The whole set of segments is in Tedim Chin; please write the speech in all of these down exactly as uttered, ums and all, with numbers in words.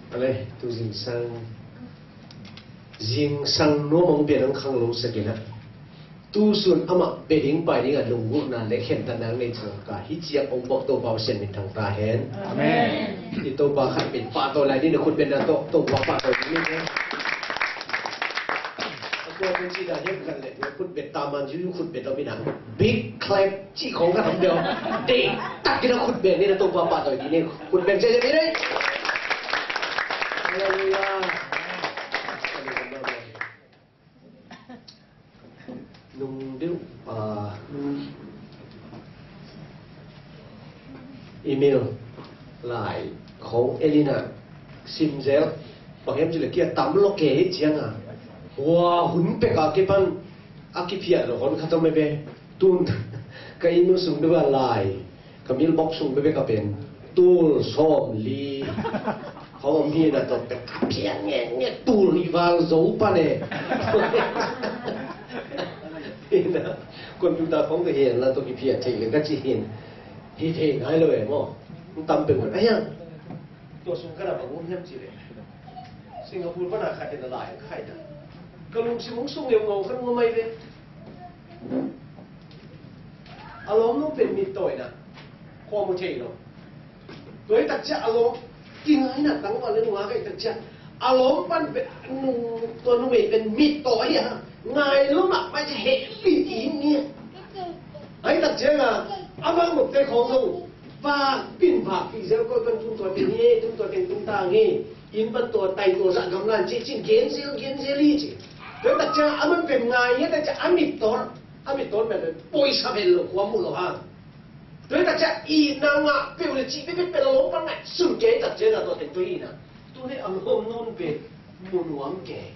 Aleh, tu zingsang, zingsang nuam hong pia nang khanglo sak in ah, tu sun amah bia ding pai ding a lunggulhna le khentatna nei thangka hi ciang hong bawk Topa Pasian min thang ta hen. Amen. I Topa khat min pahtawi lai ding, na khut beng na tawh Topa pahtawi ding hen. A tua pen ci dan hiam khat le, na khut beng ta man, yu khut beng ta min a, big clap cih khawng ka tham deuh. Deih takin a khut beng ni, na Topa pahtawi ding ni. Khut beng ciat ni. Halleluiah. Nung deuh, ah, email lai khawng el in ah, sim zel. Bang hiam cih leh kia tam lo ke hi ciang a, hua hun pek a kipan a kiphiat lo hon khat om e ve. Tun ka inn sung deuh a lai, ka mailbox sung bek a pen tul sawmli khawng om hi na, tua pen ka phiat ngekngek, tul i val zo pan e. Hi na, computer khawng ka hian la, tua kiphiat thei leng ka ci hi. Hi thei ngai lo e maw. Tam pek mah a hiang. Tua sung ka na bang om hiam cih leh, Singapore pan a khat in a lai ka khai ta. Ka lungsim hong sung ngeungau khat om mai ve. A lawmnu pen mittaw in ah, khua mu thei lo. Tua hi tak ciang a lawm, kingaina tangval le nungak ahih tak ciang, a lawm pan pen, nu, tua numei pen mittaw ahi a, ngai lo mahmah ciang heh li in ngiat. Ahih tak ciang a, a bang nopte khawng zong vak pin vak pih zel, koi pan tun tua teng hi, tun tua teng tun ta hi. Inn pan tua tai tua zah gamla in ci cin gen zel, gen zel hi ci. Tua hi tak ciang a man pen ngai ngiat tak ciang a mittaw, a mittaw pen poisa vel lo, khua mu lo hang. Tua hi tak ciang itna ngah peuh le cih peuhpeuh pen a lawm pan ngaihsun kei tak ciang a tua teng tua hi na. Tu leh a lawmnu pen mu nuam kei.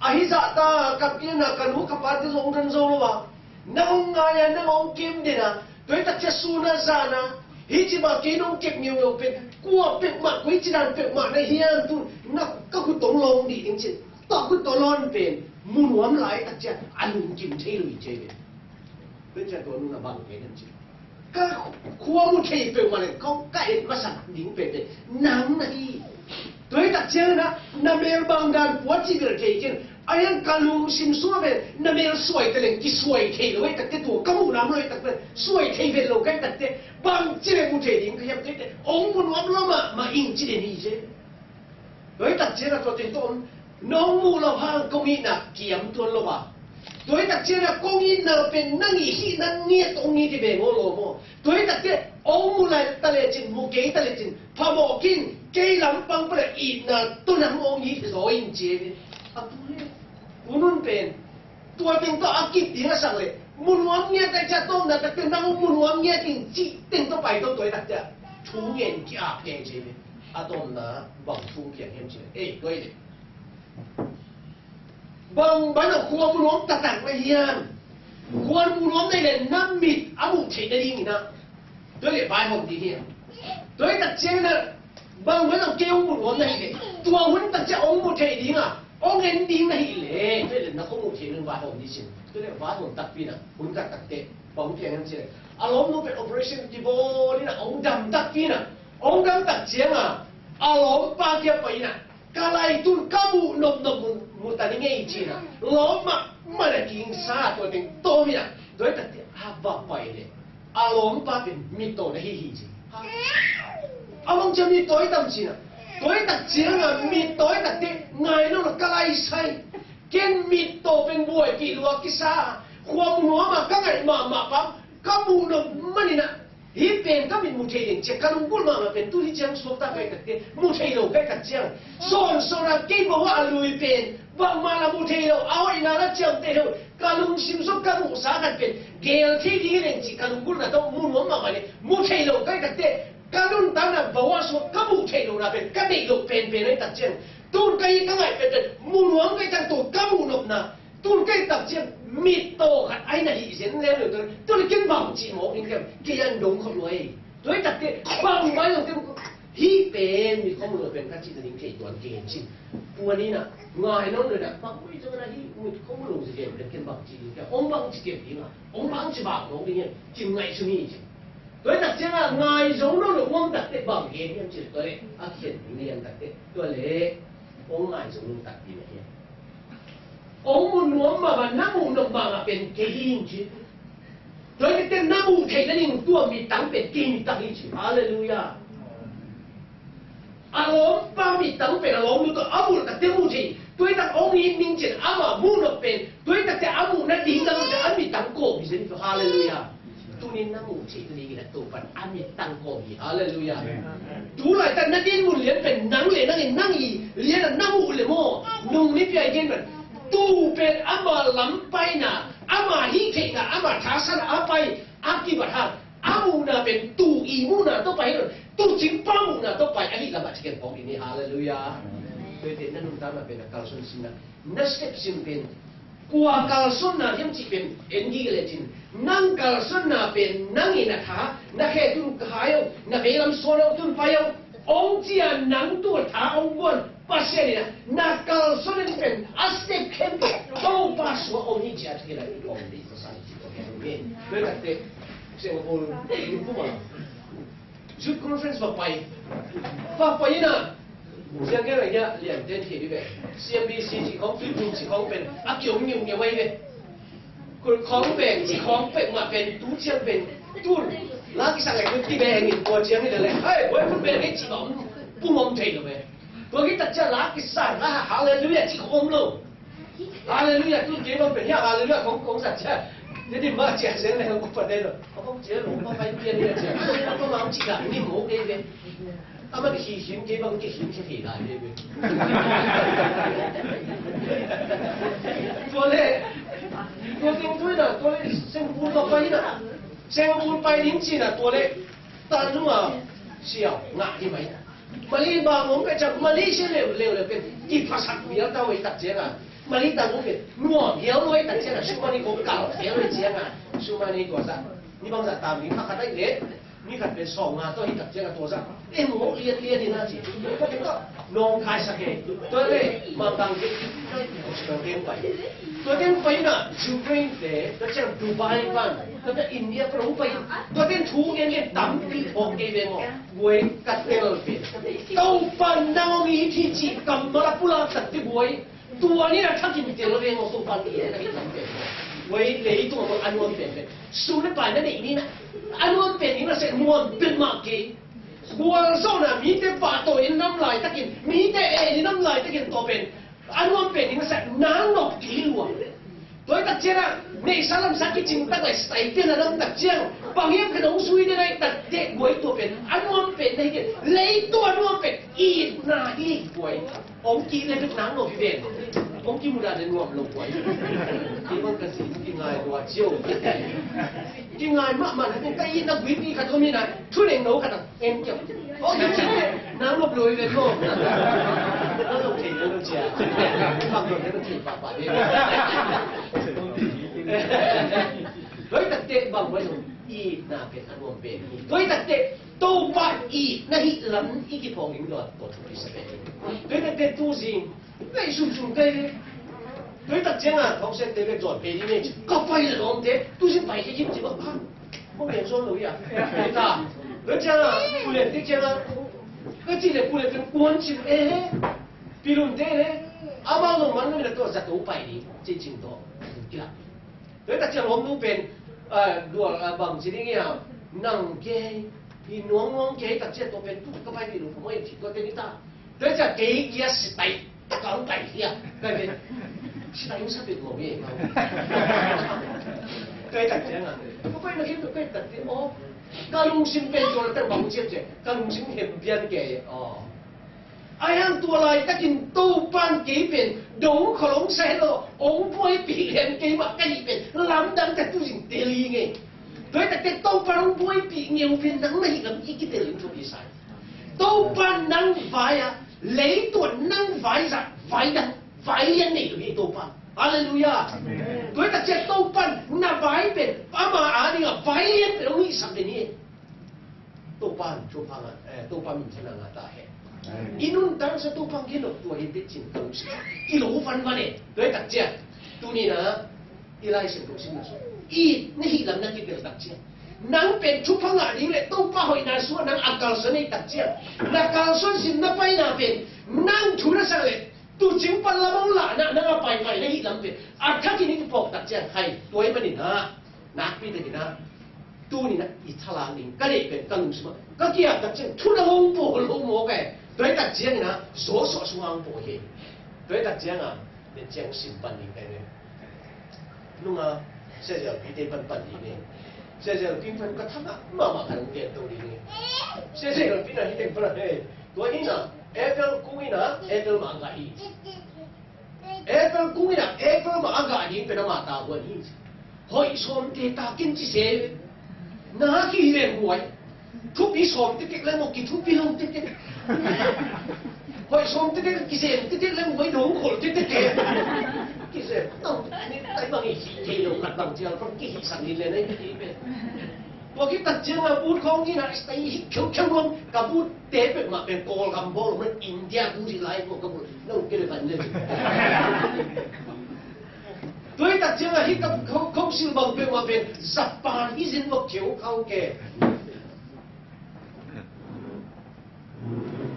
Ahi zah ta, ka pi na ka nu ka pate zong dan zo lo a, nang hong ngai a, nang hong kim den a, tua hi tak ciang sun a zan a, hih ci bang kei nong kep ngeungeu pen kua peuhmah, koi ci dan peuhmah na hiam, tu na ka khut tawh lawng dih ding ci. Tua khut tawh lawn pen mu nuam lai tak ciang a lungkim thei lo hi ci ve. Tua ciang tua nu na bang kei den ci. Ka khua mu thei peuhmah leh ka, ka et masak ding peuhmah nang na hi. Tua hi tak ciang na, na mel bang dan pua cih bel thei kei in. A hiang ka lungsim sungah pen na mel suai ta leng kisuai thei lo hi tak teh, tua ka muhna om lo hi tak teh, suai thei vet lo ka hi tak teh, bang ci leh mu thei ding ka hiam cih teh, hong mu nuam lo mahmah ing ci den hi ci. Tua hi tak ciang a tua teng tawh om, nong muh loh hang kong itna kiam tuan lo a. Tua hi tak ciang a kong itna pen nang it hih nang ngiat hong it hi ve maw, lo maw. Tua hi tak ciang hong mu lai ta lecin, mu kei ta lecin, phamawh kei in, kei lampang pan a itna tawh nang hong it hi zaw in ci hi. A tu hi, tu nun pen tua teng tawh a kip ding a sak leh, mu nuam ngiat a, tua tawmna tak teh nang mu nuam ngiat in cih teng tawh pai to, tua hi tak teh thu ngen ki-ap ngen ci hi. A tawmna bang thu piang hiam cih leh, ei, tua hi leh, bang ban a khua mu nuam taktak na hiam? Khua mu nuam na hih leh na mit a muh theih nading in ah, tua hi leh vaihawm ding hiam? Tua hi tak ciang in ah, bang ban a kei hong mu nuam na hih leh, tua hun tak ciang hong mu theih ding a, hong en ding na hih leh, tua hi leh na khua mu theih nading vaihawm ni cin. Tua hi leh vaihawm takpi in ah, hun taktak teh bang piang hiam cih leh, a lawmnu pen operation kibawl in ah, hong dam takpi in ah, hong dam tak ciang a, a lawmpa kiang pai in ah, ka lai tun ka muh nopnop mu, mu ta ning ei ci in ah, lawm mahmah in ah kigingsa, tua teng tawm in ah, tua hi tak teh a va pai leh, A lawmpa pen mittaw na hi hi ci. A mang cia mittaw i tam cina. Tua i tak cianga mittaw i takte ngai lo na ka lai sai. Ken mittaw pen buaipih lua kisa. Khua mu nuama ka ngaih mahmah pa ka muh nop manina. Hih pen ka mit mu thei ding cia ka lunggulh mahmah pen tu hi ciang suakta ka i takte mu thei lo ka i tak ciang. Sawnsawn a kei bawh a lui pen bangmah la mu thei lo a hoihna la ciamteh lo. Ka lungsim sung ka muhsa khat pen gel thei ding hi leng cih ka lunggulhna tawh mu nuam mahmah le mu thei lo ka i takte ka nuntakna bawh a suak ka muh thei lohna pen ka deih loh penpen a i tak ciang tun ka i ka ngaih penpen mu nuam ka i tak tun ka muh nopna tun ka i tak ciang mittaw khat a hi na hi zen leuleu tun tun ken bang cih mawk in kem kei an dong khop luai. Tua i takte bangmah i zong kem hih pen mit khong lo pen ka cih na ding kei tuan kei cin. Puan ina ngai nawn lo na bang ui zong na hih mit khong lo zi kem ken bang cih ding kem ong bang cih kem ding a ong bang cih bang lo ding kem cin ngai sung hi cin. Tua i tak cianga ngai zong lo lo uang takte bang gen hiam cin tua le a khian ding lian takte tua le ong ngai zong lo tak ding a hiam. Ong mu nuam mahmah na muh nop mahmah pen kei hi in cin. Tua i takte na muh theih na ding tua mi tang pen kei mi tang hi cin. Halleluiah. A lawmpa mittang pen a lawmnu tawh a muh takte muh thei. Tua i tak ong it ning cin ama muh nop pen tua i takte a muh na ding lam pen a mittang kawm hi zen. Halleluiah. Tunin na muh thei tu dingin a Topan a mittang kawm hi. Halleluiah. Tu laitak na din mun lian pen nang le nangin nang i lian a na muh le maw nung ni piai gen pen tu pen ama lam paina ama hih theihna ama thasan a pai a kibat hang a muhna pen tu i muhna tawh pai hi lo. Tu cingpa muhna tawh pai ahi lamah ciken pawk in hi. Halleluiah. Tuate na nuntakna pen a kalsuan sinna na sep sin pen kua kalsuanna hiam cih pen en gige lecin nang kalsuanna pen nang in a tha na khe tun khai o na veilam suan o tun pai o. Ong cia nang tu a tha ong guan Pasian in a na kalsuan in pen a sep khempeuh Topa suah om hi cia thei la i om ding ka sang ci ko khen hi. Tua i takte Singapore in puma youth conference va pai va pai ina siang khen la ia lian ten thei di ve. CMBC ci khong tuipum ci khong pen a kiom ngiu ngiu vai ve. Kul khong pen ci khong pek ma pen tu ciang pen tun la kisak le kul ti ve ngin tua ciang hi le le hai boi kul pen ke ci bom pum om thei lo ve. Tua khit tak ciang la kisa la halleluiah cih om lo. Halleluiah tu kei bang pen hiah halleluiah kong kong zat ciang. Ni di ma ciang seng le kong pa de lo. Kong ciang lo kong pa pai pian ni ciang. Kong ma cih la ni mo kei ve. A man hi hin kei bang kei hin kei hi lai ve ve. Tua le. Tua keng tu na tua le seng pul ma pai na. Seng pul pai ding ci na tua le. Tan nunga siau ngah hi mai. Mali bang om pet ciang Mali sia leuleu le pen kiphasak vial ta hoih tak cianga Mali tang om pet nuam hiau hoih tak cianga sumani kong kal hiau hoih cianga sumani tua zah ni bang zah tam ding kha khat aih le ni khat pen sawng nga tawh hi tak cianga tua zah em hoh lian lian hi na ci. Nong khai sak he tua le mang tang ke tua keng pai. Tua keng pai na Ukraine te tua ciang Dubai pan tua ciang India pan hong pai. Tua keng thu ngen ngen tampi phawk kei ve maw. Buai ka tel ve. Topa nang hong it hi ci kammal a pulak takte buai. Tua ni na thakin tel ve maw Topa ni na thakin tel ve. Buai leitung a nuam pen ve. Sum le pai na neih ni na a nuam pen ni na seh nuam pen mah kei. Gualzawhna mite pahtawi in nam laitakin mite en in nam laitakin tawh pen a nuam pen ding a sak nang nop kei lua. Tua i tak ciangah neihsa lamsa kicing tak lai style pian a dam tak ciang bang hiam ka nong sui ding a i tak teh buai tua pen a nuam pen na hi kei lei tua a nuam pen itna hi buai. Ong kih le bek nang nop hi ven. Ong kimudah le nuam lo buai. Kei bang ka si kingai lua cio. Kingai mahmah na ka itna guipi khat om hi na thuneng no khat a. Em kiau. Oh, kiau kiau. Nang lop lui ve ko. Nang lop thei nang lop cia. Bang lop nang lop thei pa pa ve. Loi tak te bang loi lop. Itna pen a nuam pen. Loi tak te Topa itna hi lam i kiphawng ding lua. Loi tak te tu zing. Nei sum sum kei ve. Tua i tak ciangah thawk siat te ve zawn pe ding nei ci ka pai le lawm te tu sin pai kei kim ci bak pha. Ko men zawn lo ia. Tua ciangah kulen te ciangah ka ci le kulen te kuan ci e. Pilun te le amau lo man lo ina tua zato pai ding ci cing to. Kila. Tua i tak ciang lawm nu pen A, dual, a, bang ci ding hiam? Nang kei hi nuangnuang kei tak ciang tua pen tu ka pai dih lo phamawh hi ci tua teng hi ta. Tua ciang kei kia sitai ka hong pai hia. Kai pen sitai hong sa pek mawh hi. Kai tak ciang a ka pai na kei tua kai tak ciang aw, ka lungsim pen tua tak bang ciang ciang ka lungsim hem pian kei aw. Ahi hang tua laitakin Topan kei pen dong khol hong sa hen lo, hong buaipih lian kei mah ka hih pen lamdang ka tu zing tel hi ngei. Tua hi takte Topan hong buaipih ngei uh pen nang na hih lam i kitel in thupi sa hi. Topan nang vai ah, leituan nang vai zah vai dang vai lian nei lo hi Topan. Halleluiah. Amen. Tua hi takte Topan na vai pen ama a ding a vai lian pen hong hihsak den hi. Topan thupha ngah, eh, Topan minthanna ngah ta hen. Amen. I nuntakna sung Topan kihin lo tua hi teh cin ka lungsim. Kilo vanvan e. Tua hi tak ciang tuni-in ah i Lai Siangtho simna sung i na hih lam na kitel tak ciang, nang pen thupha ngah ding le Topa hoihna sungah nang a kalsuan na hih tak ciang, na kalsuan sin na paina pen nang thu na sak le tuucing pan lam hong lahna nang a paipai na hih lam pen a thakin i kiphawk tak ciang hai tua ahih manin ah nakpi takin ah tuni-in ah i thalak ding ka deih pen ka lungsim ah ka kiat tak ciang thu na hong bawl lo mawk e. Tua hi tak ciangin ah Joshua sungah hong bawl hi. Tua hi tak ciang ah den ciang sim pan ding ka hi ve. Nunga Sia Zel Pi te pan pan ding hi. Sia Zel Pi pan ka thangah mahmah ka hong gen to ding hi. Sia Zel Pi na hi teng pan he. Tua hi na April kung hi na April mah ngah hi. April kung in ah April mah a gah ding pen ama tavuan hi. Hoih sawmte ta ken ci se. Na kihi leng huai. Thupi sawm tektek leng maw, kithupi lo tektek. Hoih sawm tektek, kisem tektek leng huai, dong khol tektek. Kisem tau ni tai bang i hih thei lo khat bang cial bang kihihsan ni le na i hih pen. Tua khit tak ciang a but khawng in a stay hi kheukheu nuam ka but te peuhmah pen Kawlgam bawl man India but hi lai kua ka but lo kei le van le. Tua hi tak ciang a hi ka khawng sil bang peuhmah pen Japan hi zin bawk kheu khau ke.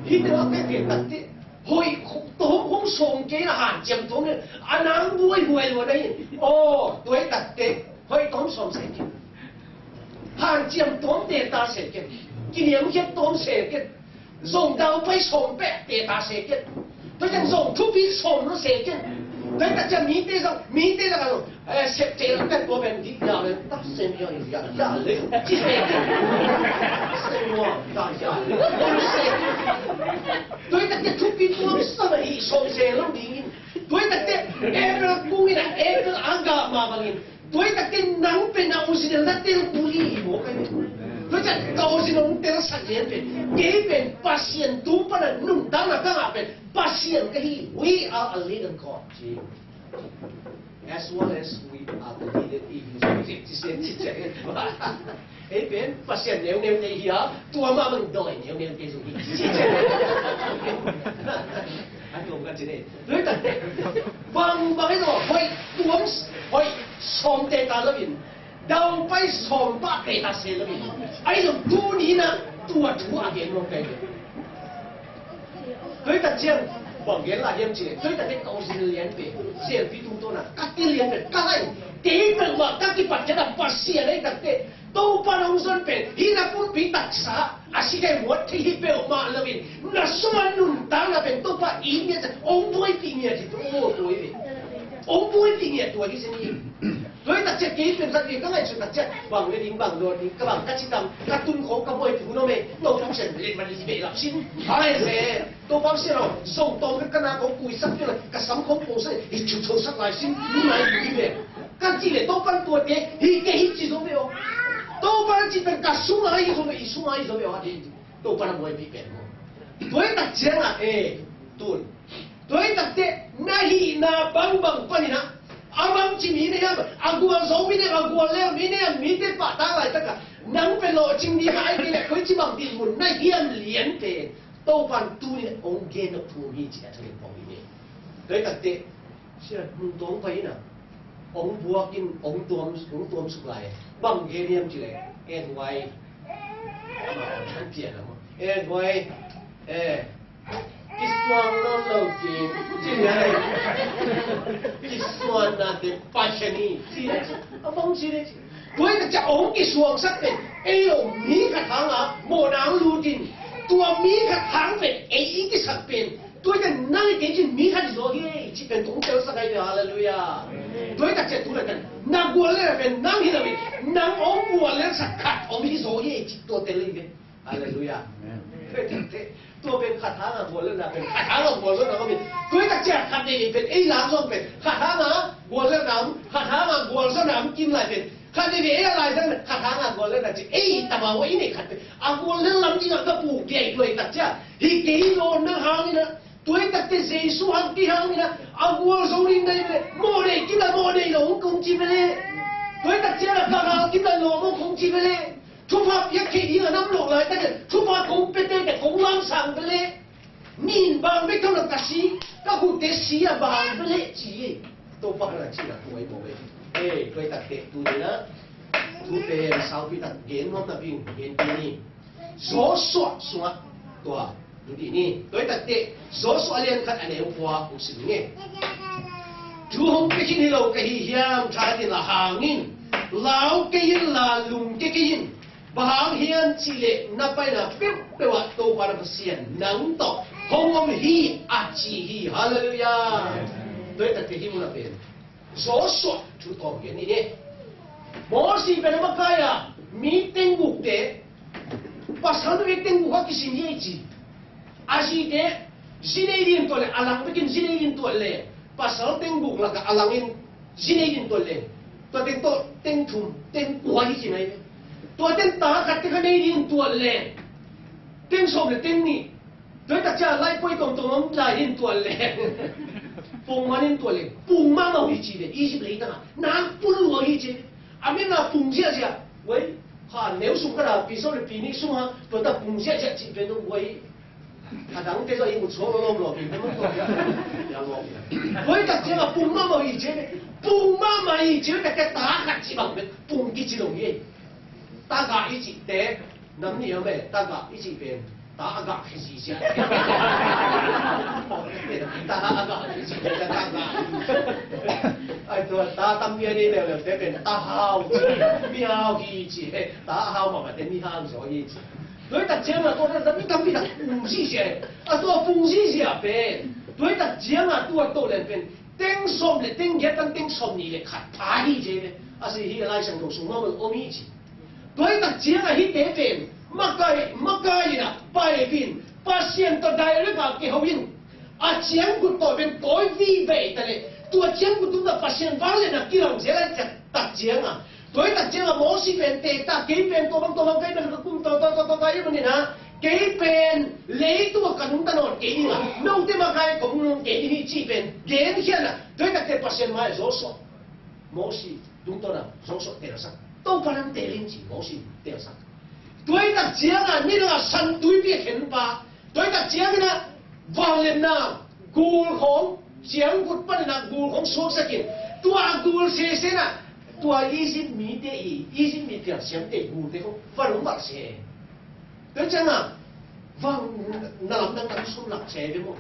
Hih teng a pek pek takte hoih tawm hong sawm kei na hanciam tawm le a nang buai huai lua na hi. Aw tua hi takte hoih tawm sawm se kei. Hanciam tawm te ta se kei. Kiniamkhiat tawm se kei. Zong daupai sawm pek te ta se kei. Tua ciang zong thupi sawm lo se kei. Tua hi tak ciang mite zong mite zong a lo. Eh, sep te lam kan tua pen dik ya le, tak sem ya ya ya le, ci se. Sem wa da ya le, se. Tua hi tak te thupi tuam sa na hi sawm se lo ding in. Tua hi tak te April kung in a April a gah mah bangin. Tua hi tak te nang pen a original na tel kuli hi maw ka hi. Tua hi tak ka original tel sak lian pen. Kei pen Pasian tung pan a nuntakna ka ngah pen Pasian ka hi. We are a little God. As well as we are the leader in his music. Ci sian ci ciang. Ei pen Pasian neuneu te hi a, tua mah bang dawi neuneu te zong hi. Ci ciang. A tuam ka ci nei. Lui tak te. Bang bang hi lo, hoih tuam, hoih sawm te ta lo in. Daupai sawm pah te ta se lo in. Ai lo tu ni na tua thu a gen lo kai. Tua hi tak ciang bang gen lai hiam cih leh, tua hi tak ciang ka original lian pen, Sia Zel Pi tungtawn a ka kilian pen ka lai, kei peuhmah ka kipat ciang a Pasian hi tak teh, Topa na hong zon pen hih na pumpi taksa a si kei muat thei hi peuhmah lo in, na sung a nuntakna pen Topa i ngiat ciang hong buaipih ngiat hi, tua hi ve. Hong buaipih ngiat tua hi zen hi. Tua hi tak ciang kei pen khat vei ka ngaihsut tak ciang bang le ding bang lo ding ka bang ka ci tam ka tun khawng ka buai tung lo me no tam sen le man li be lap sin. Hai se to bang se lo zong tawm ka na khawng kui sak te la ka sam khawng pawng sak i chu chu sak lai sin ni mai ni be. Ka ci le to pan tua te hi ke hi ci zo be o. To pan ci pen ka sung ai zo be i sung ai zo be o ha de. To pan buai pi pen mo. Tua hi tak ciang a e tun. Tua hi tak teh na hihna bangbang panin ah a mangci mi na hiam, a gualzo mi na hiam, a guallel mi na hiam, mite pahtak laitak ah nang pen lawhcing ding hai kei leh koici bang dinmun na hiam lian pen Topan tuni hong gen nop thu hi ci a thu in pawng hi. Tua hi tak teh sia nung tawng pai in ah hong buak in hong tuam, hong tuam suk lai. Bang gen hiam ci leh en huai. Ama hong pian a maw en huai. Eh, kisuang nawn lo ding ci le, kisuanna te Pasian hi ci le, a bang ci le ci. Tua hi tak ciang hong kisuangsak pen ei lo, mi khat hanga mawhna hong lut in, tua mi khat hang pen ei i kisak pen, tua hi tak nang i kei cin mi khat i zaw hi, cih pen kong telsak ahi ve. Halleluiah. Tua hi tak ciang tu laitak na guallelhna pen nang hi lo in, nang hong guallelhsak khat om hi zaw hi, cih tua tel hi ve. Halleluiah. Amen. Tua pen khat hanga guallelhna pen, khat hanga gualzawhna om in, tua hi tak ciang khat nei pen ei lam zong pen khat hanga guallelhna om, khat hanga gualzawhna om kim lai pen, khat nei pen ei a lai zang pen khat hanga guallelhna ci, ei tama wa i nei khat pen a guallel lam dingah ka puk kei tua hi tak ciang, hi kei lawnna hangin ah, tua hi tak ciang Jesu hang kihangin ah, a gualzo ding nei pen mawh nei kim la mawh nei lo kong ci pen le, tua hi tak ciang a ka hal kim la lawm kong ci pen le. Thupha piak theih ding a nam loh laitakin thupha kong piate te kong lamsang bele. Nin bang bek thawn a ka si, ka hutte si a bang bele ci. Topa na cina tuai bo be. Ei, tuai takte tu ni na. Tu pen saupi tak gen nuam na ping, gen pi ni. Joshua sunga tua. Tua hi ni, tua hi takte, Joshua lian khat a neu kua hong sim ing e. Thu hong pia khin hi lo ka hi hiam, tha ding la hang in, lau kei in la lungkia kei in, bang hang hiam cih leh na paina peuhpeuh ah Topa na Pasian nang tawh hong om hi a ci hi. Halleluiah. Tua hi takte hih mun ah pen Joshua thu tawm gen ni ni. Moses pen a makai a, mi tenggukte, pasal bek tengguk a kisin hi ei ci. A zite zi nei ding tuat le, a lang bekin zi nei ding tuat le, pasal tengguk lakah a langin zi nei ding tuat le, tua teng tawh teng thum teng kua hi ci nai ve. Tua teng ta khat teng a nei ding tuat le, teng sawm le teng nih. Tua hi tak ciang lai poi tongtong om lai hin tuat le, pung man hin tuat le, pung mahmah uh hi ci ve. Egypt leitang ah nang pun lua hi ci ve. A min a pung ziahziah. Wai, kha neu sung ka da pi sawm le pi nih sung ha, tua ta pung ziahziah ci ve nung wai. A dangte zong i mut suak lawm lawm pi pen mah tuak. Tua hi tak ciang a pung mahmah uh hi ci ve. Pung mahmah hi ci ve, tak ciang ta khat ci bang pen pung kici lo hi. Ta khat i cihte nam nih a om e, ta khat i cih pen ta a gah khe zizia. Ta a gah khe zizia, ta gah. Ai, tua ta tam bia ni leuleu te pen ta hau ci, mi hau hi ci, ta hau mahmah te mi hau zaw hi ci. Tua hi tak ciang a tua ta mi tam bia ta pung zizia. A tua pung zizia pen tua hi tak ciang a tua to len pen teng sawm le teng giat tan teng sawm nih le khat pha hi ci ve. A si hi a Lai Siangtho sung mahmah om hi ci. Tua hi tak ciang a hihte pen makai, makai in a pai in Pasian tawh direct a kiho in, a ciangkut tawh pen tawi vive ta le, tua ciangkut tung ta Pasian vangliatna kilang zel a tak ciang a, tua hi tak ciang a Moses pen te ta, kei pen tua bang tua bang kei pen ka kum tua tua tua tua tua hi manin a, kei pen leitung a ka nungta nawn kei ding a, note makai kong nung kei ding hi ci pen gen khian a, tua hi tak te Pasian mai Joshua Moses tungtawn a Joshua telsak. Topa nang tel in ci Moses telsak. Tua hi tak ciang a nidang a santuipi a khenpa. Tua hi tak ciang in a vangliatna gul khawng, ciangkut panin a gul khawng suaksak in. Tua a gul sese in a tua Egypt mite i, Egypt mi piang siamte gulte khawng van hong valh se. Tua ciang a vang na lamdang kan sum lak se ve maw.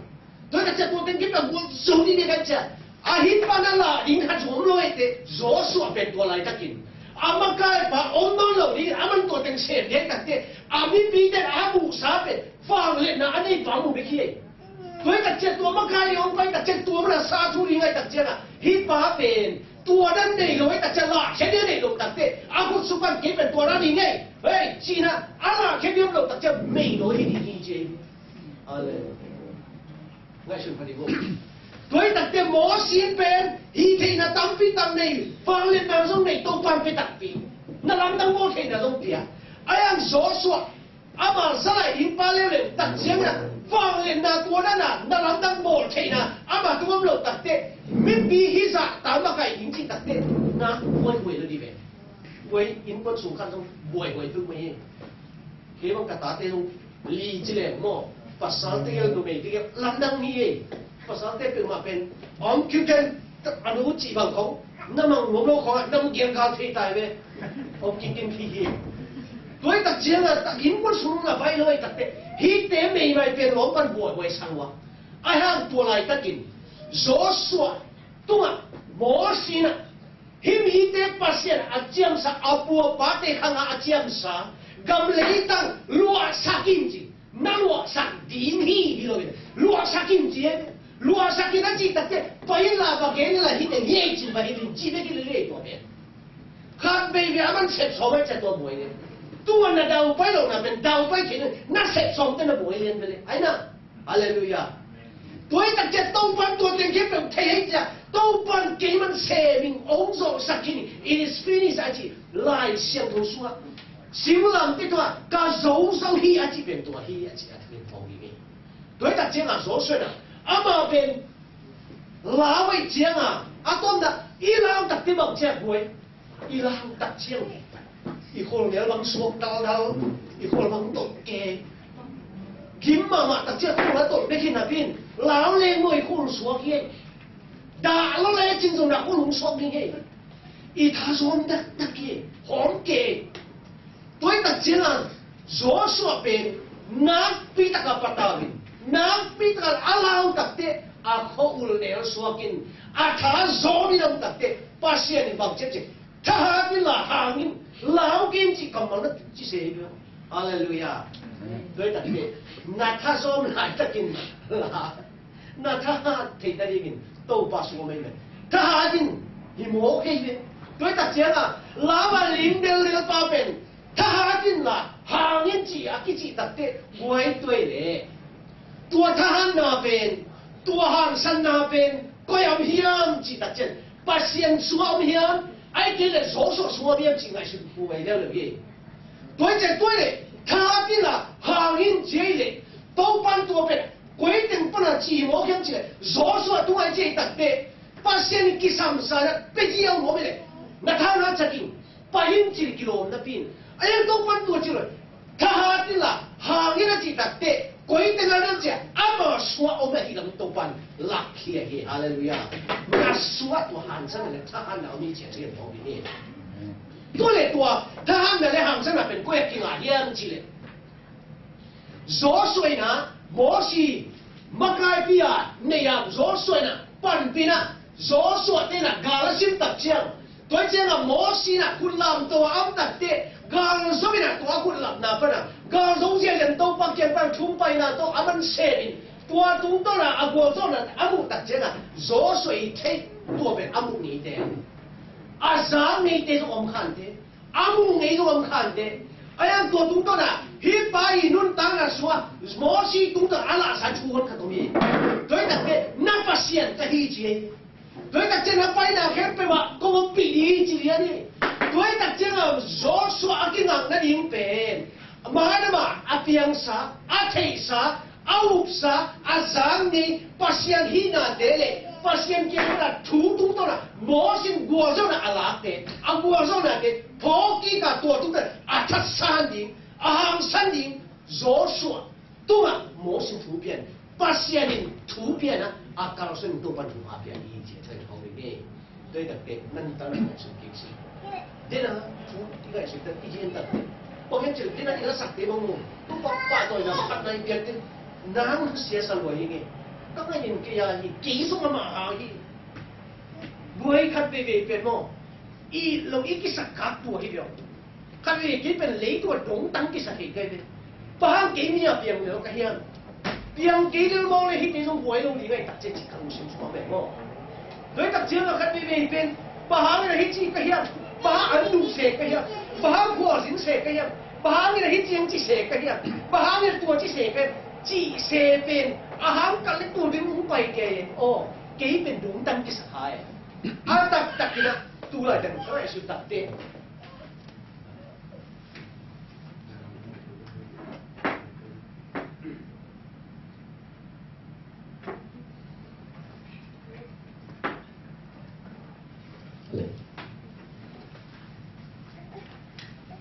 Tua hi tak ciang tua teng kip a gual zo ding ding kan ciang. A hih pan a lah ding khat zong om lo hi te, Joshua pen tua laitakin a makaipa om nawn lo ding, a man tua teng sem ding tak te, a mipite a buhsa pen vangliatna a neipa mu bek hi. Tua hi tak ciang tua makai ding om pai tak ciang tua man a sa thu ding ngai tak ciang a, hih pa pen tua dan nei lo hi tak ciang lahkhia ding a neih lo tak te, a khut sung pan kei pen tua dan hi ngei. Hei, cihna a lahkhia ding om lo tak ciang mei lo hi ding hi ci. Amen. Ngaihsun pha ding uh. Tua hi takte Moses pen hih theihna tampi tak nei, vangliatna zong nei, Topa hong pia takpi, na lamdang bawl theihna zong pia. Ahi hang Joshua, ama zalai ding pa leuleu tak ciangin a, vangliatna tua dan a na lamdang bawl theihna ama tung om lo takte, mipi hih zah ta makai ding cih takte, na buaihuai lo dih ve. Buai, innkuan sung khat zong buaihuai tuk mai hi. Kei bang ka tate zong li ci leng maw, pasal tegel numei tegel lamdang hi ei. Pasal te peuhmah pen om kiu ten a nu cih bang khong na mang nuam lo khong a na mu giang kal thei tai ve. Om kikin hi hi. Tua hi tak ciang a tak innkuan sung na vai lo hi takte, hihte meimai pen lawm pan buaihuai sang ua. Ahi hang tua laitakin Joshua tungah Moses in a Hih mite Pasian a ciamsa, a pu a pate khangah a ciamsa, gam leitang luahsak in ci. Na luahsak ding hi hi lo in, luahsak in ci e. Luahsak in a cih takte, pai in la, va gen in la, hih teng hi ei cin va hi in ci bek hi lel e tua pen. Khat veivei a man sep sawm a cih tua buai le. Tua na dau pai lo na pen, dau pai khin na sep sawm te na buai lian ve le. Ai na. Halleluiah. Tua hi takciang Topan tua teng khempeuh thei hi ciah, Topan kei man sem in hong zawhsak khin in, it is finished a cih Lai Siangtho sungah. Siulam te tua ka zo zo hi a cih pen tua hi a cih a thu in hong hi ve. Tua hi takciangah Joshua in ah, amah pen lau ahih ciangah a tomna i lau takte bang ciah buai. I lau takciang i khol nel bang suak daldal, i khol bang tolh ke. Gim mahmah takciang khol a tolh bek hi napi in, lau leng maw i khol suak hi. Dah lo le cin zong dah khol hong suak ding hi. I tha zawm dakdak hi, hawm ke. Tua hi takciangah Joshua pen nakpi taka patau in, nakpi taka a lau takte a khua-ul nel suak in, a tha zawm in a om takte Pasian in bang ciat ciat, thahat in la, hang in, lau kei in cih kammal na ci se hi peuh. Halleluiah. Tua hi takte na tha zawm laitakin la, na thahat theih nadingin Topa sung om ei ve. Thahat in hi mawk ei ve. Tua hi takciangah lau a lim dellel pa pen thahat in la, hang in cih a kicih takte buai tuai le. Tua thahatna pen, tua hangsanna pen koi a om hiam cih takciang Pasian sungah om hiam, ahih kei leh Joshua sungah om hiam cih ngaihsut buai leuleu hi. Tua hi ciang tua hi leh, thahat in la, hang in ci hi leh, Topan tua pen koi teng pan a ci hi mawk hiam cih leh, Joshua tungah ci hi takte Pasian in kisamsa na pia hi a om hi leh, na thahat in, pai in ci kilawm napi in. A hiang Topan tua ci lo. Thahat in la, hang in a cih takte koi teng a na ci a, ama sungah om ahi lam Topan lakkhia hi. Halleluiah. Na sungah tua hangsanna le thahatna om hi ci a thu in hong hi. Tua le tua thahatna le hangsanna pen koi a kingah hiam cih leh, Joshua in ah Mosi makaipi a nei a, Joshua in ah panpih in ah, Joshua te in ah gal a sim takciang, tua hi ciangah Mosi in ah khut lamto a om takte, gal zo in ah tua khut lamna pan ah, gal zo ziahziah Topa kiang pan thum paina tawh a man sem in, tua tungtawn ah a gualzawhna a muh takciangah Joshua i theih tua pen a muh ngeite, a za ngeite zong om khante. A muh ngei zong om khante. A hiang tua tungtawn ah hih pa i nuntakna sungah Mosi tungtawn a lahsa thu hon khat om hi. Tua hi takte na Pasian ka hi ci hi. Tua hi takte na paina khempeuh ah kong ompih ding hi ci lian hi. Tua hi takciangah Joshua a kingak nading pen, amah in amah a piangsa, a theihsa, a upsa, a zang ni Pasian hihnate le Pasian kiang pan a thu tungtawn a Mosi in gualzawhna a lakte, a gualzawhnate phawk kik a, tua tungtawn a thatsan ding, a hangsan ding, Joshua tungah Mosi in thu pian, Pasian in thu pian a, a kalsuan in Topan thu a pian hi ci a thu in hong hi. Tua hi takte nang tang na ngaihsun kik si. Dena thu i ngaihsun tak i gen takte, bang hiam cih leh dena i lasakte bang maw, tu pa pa tawi na khat na i piakte, nang sia sa lua hi nge. Ka ngaih in kei a hi, kei zong amah a hi. Buai khat veivei pen maw, i lo i kisak kak tua hi bia. Khat veivei kei pen leitung a dongtang kisak hi kei ve. Bang hang kei mi a piang lel ka hiam? Piang kei lel mawk le hihte zong buai lo ding ahi takciang cih ka lungsim sungah meh maw. Tua hi takciangah khat veivei pen, bang hangin a hih ci ka hiam? Bang hang an duh se ka hiam? Bang hang khualzin se ka hiam? Bang hangin a hih ciang ci se ka hiam? Bang hangin a tua ci se ka hiam? Cih se pen a hang kal le tua ding hong pai kei. Aw, kei pen dongtang kisak hai. A taktak in ah tu laitak ka ngaihsut takte,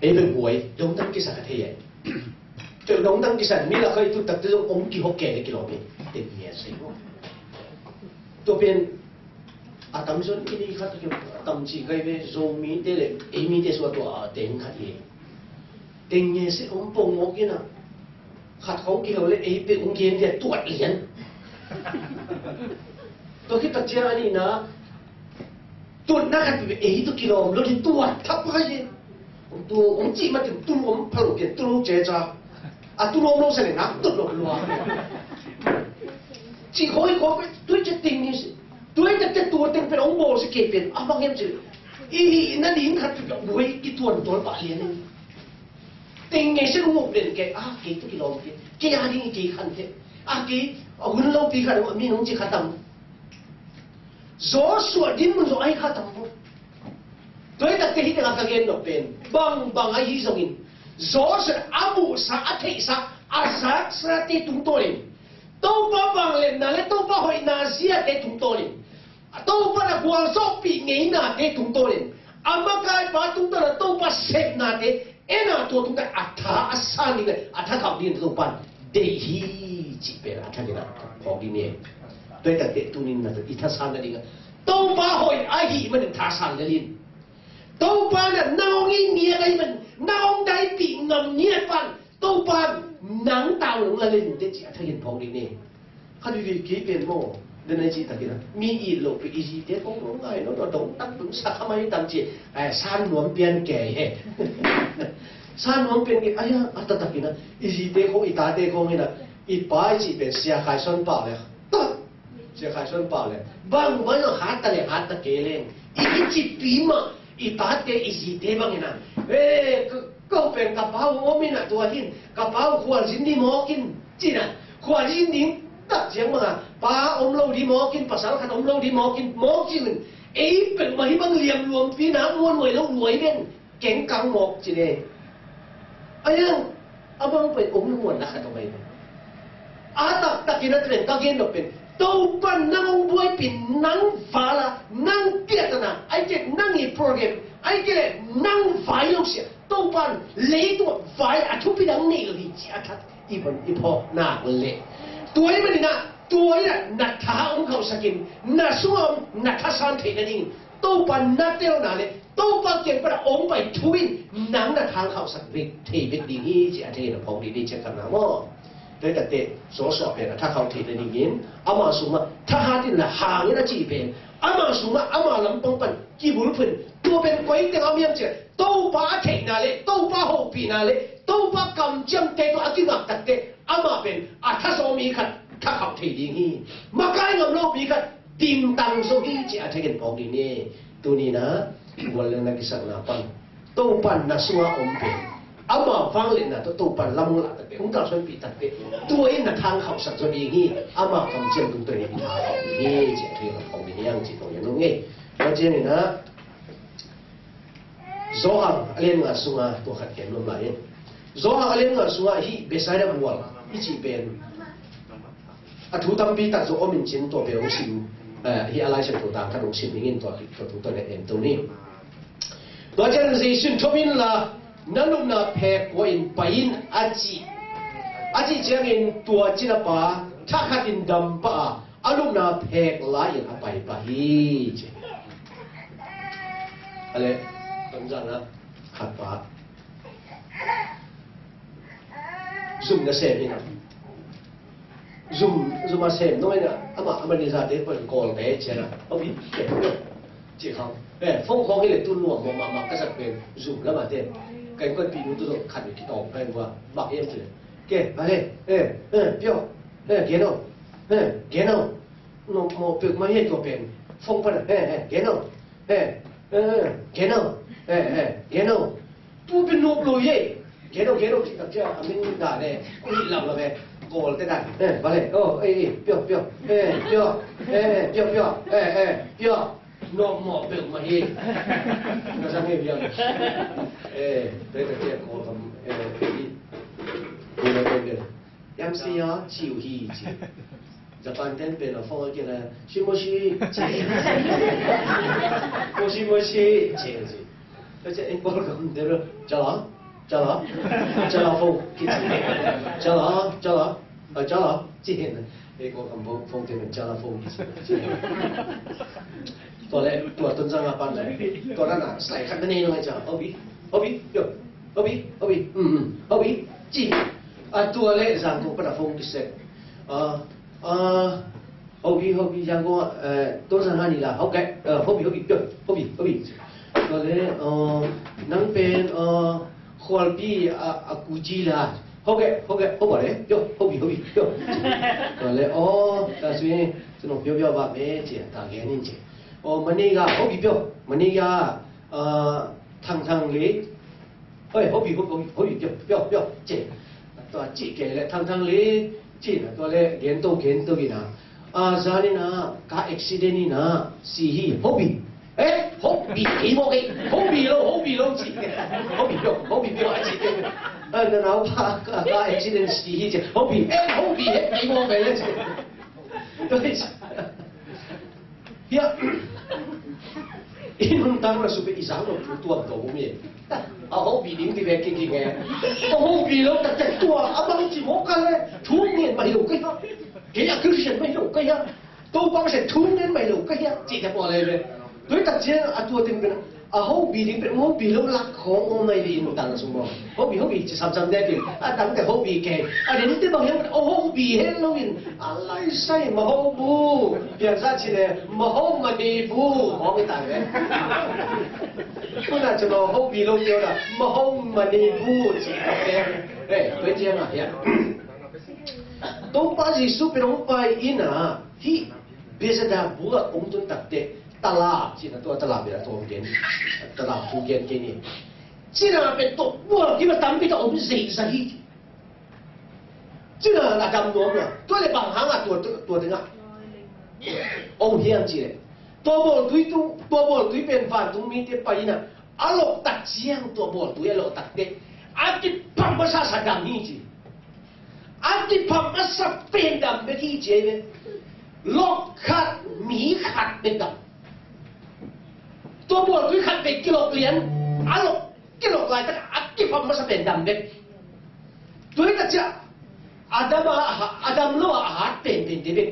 ei bel buai, dongtang kisak a thei e. Tua dongtang kisak mi lak ah i tut takte zong om kihok kei le kilawm hi. Teng ngiat sei maw. Tua pen a tamzaw in i khat hi, a tam ci kai ve, Zomite le ei mite sua tua a teng khat hi. Teng ngiat sei om pong mawk in ah, khat khawng kilo le ei pek hong gen dia tuat lian. Tua khit takciang a nihna, Tutna khat pi ei tu kilawm lo ding, tuat kha pai hi. Tu hong cih matin tu nuam pha lo pian, tu lo ceca. A tu nuam lo sa le nak tut lo lua. Cih khawng hi khawng pen, tu hi ciah teng ni si. Tu hi ciah teng, tua teng pen hong bawl si kei pen, a bang hiam cih leh, i hihna ding khat pi pen buai kituan tual pah lian hi. Teng ngei se hong up len kei, a kei tu kilawm kei, kei a ding i kei khan kei. A kei, a hun lopi khat, a mi nong ci kha tam. Joshua dinmun zong ahi kha tam maw. Tua hi takteh hih tengah ka gen nop pen, bangbang ahi zongin, Joshua a muhsa, a theihsa, a zaksate tungtawnin, Topa vangliatna le Topa hoihna ziate tungtawnin, Topa na gualzawhpih ngeinate tungtawnin, a makaipa tungtawnin, Topa sepnate, en a, tua tungtawnin a tha a san ding le a tha khauh dingin Topa'n deih hi cih pen a thakin a phawk ding hi. Tua hi takteh tuni-in na i thasan nading a, Topa hoih ahih manin thasan lel in. Topa na nang hong it ngiat ahih manin, nang hong daipih ngam ngiat pan, Topa'n nang tau nong la lel in teh cih a thakin phawk ding hi. Kha didi kei pen maw, den ai cih takin a, mi it loh pi i zite khawng lo ngai lo, lo dong tak dong sak kha mai tam ci, eh, san nuam pian kei he. San nuam pian kei, ai a, a ta takin a, i zite khawng, i tate khawng hi na, i pa i cih pen Sia Khai Suan Pau le, tak, Sia Khai Suan Pau le, bang bang lo hat ta le, hat ta kei leng, i, i cih pi mah, i tate, i zite bang hi na, eh, ka, ko pen ka pa uh om hi na tua hin, ka pa uh khualzin ding mawk in, ci na, khualzin ding tak ciang bang a, pa om lo ding mawk in, pasal khat om lo ding mawk in, mawk ci in, ei peuhmah hih bang liam luampi na muanhuai lo luai den, keng kang mawk ci ne. A yang, a bang pen ong muan na khat om ai. A taktakin a tua pen ka gen nop pen, Topa'n nang hong buaipih, nang val a, nang piahtana, ai kei nang i program, ai kei le nang vai lo sia, Topa'n leitung vai a thupi dang nei lo hi ci a that i pan i phawk nak le. Tua i manin a, tua i na, na tha hong khauhsak in, na sungah om, na thasan theih nadingin, Topa na telna le Topa kiang pan a hong pai thu in nang na tha hong khauhsak vek thei bek ding hi ci a thei na phawk ding hi ci a khatna maw. Tua hi takteh Joshua pen a tha khauh theih nadingin ama sungah thahat in la hang in a cih pen, ama sungah ama lampang pan kibulphuh in, tua pen koi teng a om hiam cih leh Topa a theihna le Topa hopihna le Topa kamciamte tawh a kingak takteh ama pen a thazaw mi khat tha khauh thei ding hi. Makai ngam lo mi khat dingtang zo hi ci a thakin phawk ding hi. Tuni-in a gual le na kisakna pan Topa'n na sungah om pen, ama vangliatna tawh Topa'n lam hong lak takteh, hong kalsuanpih takteh, tua in na tha hong khauhsak zo ding hi. Ama kamciam tungtawn in tha khauh ding hi ci a thakin phawk ding hi hang ci khawng hi a nung hi. Tua ciangin a Johan a lian nga sunga tua khat gen nuam lai in. Johan a lian nga sunga hih Bethsaida mual i cih pen a thu tampi tak zong om in cin tua pen hong sim, eh, hih a Lai Siangtho tang khat hong sim ning in tua, tua thu tua ne en to ni. Tua ciang Jesu'n, "Thawm inla, na lupna phek kua in pai in," a cih. A cih ciangin tua cinapa thakhat in dam pah a, a lupna phek lai-in a pai pah hi ci. A le, Tonzang a khat pa zum na sem hi na. Zum, zum a sem nuam hi na. Amah, amah ni zate pon kawl te ci a na. Aw, bi, ci khawng. Eh, phone khawng hi le tu nuam mawh mahmah ka sak pen zum lam a te. Ka innkuanpihnu tu zong khat ni kitawng ka inn vua. Bang hiam ci le. Ke, a le, eh, eh, pio, eh, gen o, eh, gen o. Nuam mawh peuhmah hi tua pen. Phone pan a, eh, eh, gen o, eh, eh, gen o, eh, eh, gen o. Tu pen nuam lo ye. Gen o, gen o, cih tak ciang a min dan e. Ui, lam lam e. Kawl te dan. Eh, vale. Oh, eh, eh, pio, pio. Eh, pio. Eh, pio, pio. Eh, eh, pio. Nuam mawh peuhmah hi. Ka zang e, pio. Eh, te, te, te, Kawl kam, eh, eh, eh. Yam si ya, ciu hi, ci. Japan ten pen a phone a kila, "Shimoshi," ci. "Moshi moshi," ci, ci. Ka ci, "Eh, Kawl kam te lo, chala, chala, chala phone," ki ci. "Chala, chala, a chala," ci. Eh, Kawl kam phone, phone te lo, chala phone, ki ci. Tua le, tua Tonzang a pan le. Tua na na, slide khat na nei lo ngai ca. Obi, obi, yo. Obi, obi, mm, mm, obi, ci. A tua le, Zangkong pan a phone ki sek. Ah, ah, ဟုတ်ပြီ၊ ဟုတ်ပြီ၊ ရန်ကုန်က အဲ၊ သုံးဆယ့်ငါး နီလာ၊ ဟုတ်ကဲ့၊ အဲ၊ ဟုတ်ပြီ၊ ဟုတ်ပြီ၊ ပြော၊ ဟုတ်ပြီ၊ ဟုတ်ပြီ။ ဆိုတော့လေ၊ အော်၊ နန်းပင်၊ အော်၊ ခွာလ်ပီ၊ အ၊ အကူကြီးလား၊ ဟုတ်ကဲ့၊ ဟုတ်ကဲ့၊ ဟုတ်ပါတယ်၊ ပြော၊ ဟုတ်ပြီ၊ ဟုတ်ပြီ၊ ပြော။ ဆိုတော့လေ၊ အော်၊ ဒါဆိုရင် ကျွန်တော်ပြောပြပါမယ်၊ ဒါကဲနေတယ်။ အော်၊ မနေ့က၊ ဟုတ်ပြီ၊ ပြော၊ မနေ့က၊ အာ၊ ထန်ထန်လေ၊ ဟေး၊ ဟုတ်ပြီ၊ ဟုတ်၊ ဟုတ်၊ ဟုတ်ပြီ၊ ပြော၊ ပြော၊ ပြော၊ ကြည့်၊ သွားကြည့်၊ ကဲလေ၊ ထန်ထန်လေ၊ ကြည့်နော်၊ သွားလေ၊ ဂဲန်တုတ်၊ ဂဲန်တုတ်၊ ဂဲန်တုတ်၊ အာ၊ ဇာတ်နေနော်၊ ကား accident နေနော်၊ စီဟီ၊ ဟုတ်ပြီ၊ အဲ၊ ဟုတ်ပြီ၊ ဒီမိုကရေ၊ ဟုတ်ပြီလို့၊ ဟုတ်ပြီလို့၊ ကြည့်၊ ဟုတ်ပြီ၊ ပြော၊ ဟုတ်ပြီ၊ ပြော၊ အကြည့်၊ အဲ၊ နော်၊ နော်၊ ကား ကား accident စီဟီ၊ ကြည့်၊ ဟုတ်ပြီ၊ အဲ၊ ဟုတ်ပြီ၊ ဒီမိုကရေ၊ ကြည့်၊ ဟေး၊ အင်း၊ တန်ရဆူပဲ၊ အီစန်တို့၊ သူတို့တော့၊ မင်း၊ အ၊ ဟုတ်ပြီ၊ ဒီ၊ ဒီပဲ၊ ကဲ၊ ကဲ၊ ကဲ၊ အ၊ ဟုတ်ပြီလို့၊ တကယ်တော့၊ အမှန်ကြည့်၊ ဟုတ်ကဲ့လေ၊ သူငယ်မလို့ကဲ၊ ကဲ၊ အ၊ Christian မလို့ကဲ၊ တော့၊ ဘာမှသူငယ်မလို့ကဲ၊ ကြည့်တဲ့ပေါ်လေပဲ။ တို့တကယ်၊ အတူတူပဲ။ အ၊ ဟုတ်ပြီ၊ ဒီပဲ၊ ဟုတ်ပြီလို့၊ လက်ခုံ၊ အ၊ မင်း၊ ဒီ၊ အင်း၊ တန်ရဆူမ။ ဟုတ်ပြီ၊ ဟုတ်ပြီ၊ ကြည့်၊ ဆမ်ဆမ်တဲ့ပြီ၊ အ၊ တန်တဲ့၊ ဟုတ်ပြီ၊ ကဲ၊ အ၊ ဒီ၊ ဒီပဲ၊ ဟုတ်၊ ဟုတ်ပြီ၊ ဟဲလို့၊ အ၊ လိုက်ဆိုင်၊ မဟုတ်ဘူး၊ ပြန်စားချင်တယ်၊ မဟုတ်မနေဘူး၊ ဟောမတန်ပဲ။ ခုနကကျွန်တော်၊ ဟုတ်ပြီလို့ပြောတာ၊ မဟုတ်မနေဘူး၊ ကြည့်၊ အဲ၊ တွေ့ကြမှာဗျာ။ တော့၊ ပါယေရှု၊ ပင်တော့၊ ပါအင်းနော်၊ ဟိ၊ ဘဲစဒါဘူအုံတုန်တတ်တဲ့၊ တလား၊ ကြည့်နော်၊ တော့၊ တလားပဲ၊ တော့၊ ကဲ၊ တလား၊ သူကဲ၊ ကဲ၊ ကဲ၊ ကြည့်နော်၊ ပင်တော့၊ ဘူကီမတမ်ပီတော့၊ အုံးစေးစဟီ၊ ကြည့်နော်၊ အဒမ်နွမ်းနော်၊ တော့လေ၊ ဘန်ဟန်က၊ တော့၊ တော့၊ တော့၊ တင်က၊ အောင်ဟျံချီလေ၊ တော့၊ ဘိုးတွီ၊ တော့၊ ဘိုးတွီ၊ ပင်ဖန်တုံးမီးတဲ့၊ ပါအင်းနော်၊ အလော့တတ်၊ ကြည့်နော်၊ တော့၊ ဘိုးတွီ၊ အလော့တတ်တဲ့၊ အကိဖမ်မဆဆဒမ်ဟီ၊ ကြည့်၊ အကိဖမ်မဆပင်ဒမ်ပဲ၊ ကြည့်၊ ကြည့်၊ လော့ခတ်၊ မီးခတ်၊ ပင်ဒမ်၊ တော့၊ ဘိုးတွီ၊ ခတ်၊ ပင်ကီလော့လျံ၊ အလော့ကီလော့လျံ၊ အကိဖမ်မဆပင်ဒမ်ပဲ။ တို့တကယ်၊ အဒမ်၊ အ၊ အဒမ်လော့၊ အဟတ်၊ ပင်၊ ပင်၊ ဒီပဲ၊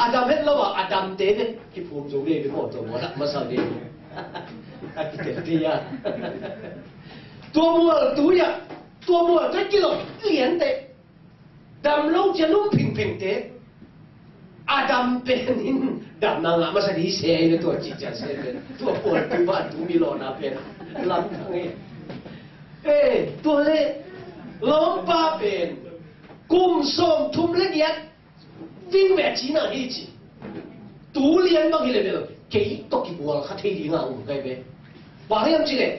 အဒမ်ဟဲ့လော့၊ အဒမ်၊ ဒီပဲ၊ ကိဖမ်စုံ၊ ဒီပဲ၊ မဟုတ်တော့၊ မဟုတ်၊ မဆာ၊ ဒီပဲ၊ အကိတဲ၊ ဒီယ၊ တော့၊ ဘိုးတွီ၊ တော့၊ ဘိုးတွီ၊ ကီလော့လျံတဲ့၊ ဒမ်လော့၊ ကျွန်တော်ဖင်ဖင်တဲ့၊ အဒမ်ပင်၊ ဒမ်နငါမဆာ၊ ဒီဆဲ၊ ဒီတော့၊ ကြည့်၊ ကြည့်၊ ဆဲ၊ ဒီတော့၊ ဘိုးတွီ၊ ဘိုးတွီ၊ မီးလော့၊ နပင်၊ လမ်းထငယ်၊ အဲ၊ တော့လေ၊ လော့ပါပင်၊ ကုမ်စောမ်ထူမ်လေ၊ ဒီး ဒင်းပဲ၊ ကြည့်နော်၊ ဟီ၊ ကြည့်၊ တူလျံ၊ ဘန်ဟီလေပဲ၊ ကဲ၊ တော့၊ ကိဘူအလခါထဲဒီငါ၊ အုံးကဲပဲ၊ ဘန်ဟီ၊ ကြည့်လေ၊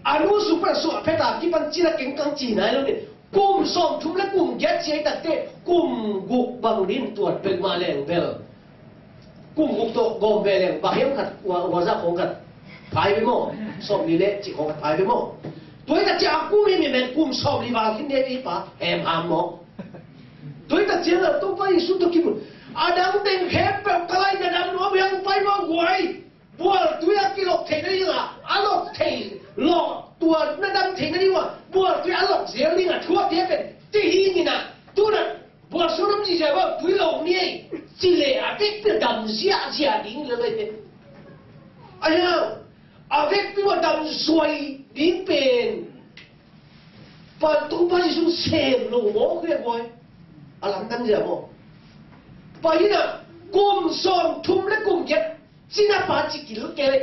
အနုစုပရစုအဖဲတာ၊ ကိပန်၊ ကြည့်နော်၊ ကင်းကင်း၊ ကြည့်နော်၊ အဲ၊ ကုမ်စောမ်ထူမ်လေ၊ ကုမ်ကဲ၊ ကြည့်၊ တတ်တဲ့၊ ကုမ်ဂုပ်ဘန်ဒင်း၊ တွတ်၊ ပက်မလဲင်၊ ဘဲ၊ ကုမ်ဂုပ်တော့၊ ဂုပ်ဘဲလဲင်၊ ဘန်ဟီ၊ ခတ်၊ ဝါ၊ ဝါစါ၊ ခုံ၊ ခတ်၊ ဖဲ၊ ဘဲ၊ မဟုတ်၊ စောမ်လီလေ၊ ကြည့်၊ ခုံ၊ ခတ်၊ ဖဲ၊ ဘဲ၊ မဟုတ်၊ တို့တကယ်၊ အကုမ်မီး၊ မီး၊ မီး၊ ကုမ်စောမ်လီ၊ ဘန်ဟီ၊ ဒီး၊ ဒီး၊ ပႃ၊ ဟဲမ်၊ ဟၢမ်၊ မဟုတ်၊ တို့တကယ်၊ တော့၊ ပါယေရှု၊ တော့၊ ကိဘူ၊ အဒမ်တဵင်၊ ဟဲပဵဝ်၊ ကလၢ်၊ နဒမ်နွမ်း၊ ဟဲပႆ၊ မဝဲ၊ ဘိုးတွီ၊ အကိလော့ထဲနဒီး၊ အလော့ထဲ၊ လော့၊ တွတ်၊ နဒမ်ထဲနဒီး၊ ဘိုးတွီ၊ အလော့ထဲနဒီး၊ ထူၣ်၊ ဒီးပဲ၊ တဟီနီနာ၊ တူနာ၊ ဘိုးသူနမ်၊ ကြည့်၊ ဘိုးတွီ၊ လော့မီး၊ ကြည့်လေ၊ အကိကဒမ်စရာ၊ စရာဒင်းလေ၊ လေ၊ အယၢ၊ အကိကဒမ်စရာဒင်းပင်၊ ပန်တော့၊ ပါယေရှု၊ ဆဲမ်၊ လော့၊ မဝဲ၊ ဘိုး၊ အလမ်းတန်စရာ၊ မဟုတ်၊ ပါအင်းနော်၊ ကုမ်စောမ်ထူမ်လေ၊ ကုမ်ကဲ၊ ကြည့်နော်၊ ပါ၊ ကြည့်၊ ကိလ်ကဲ၊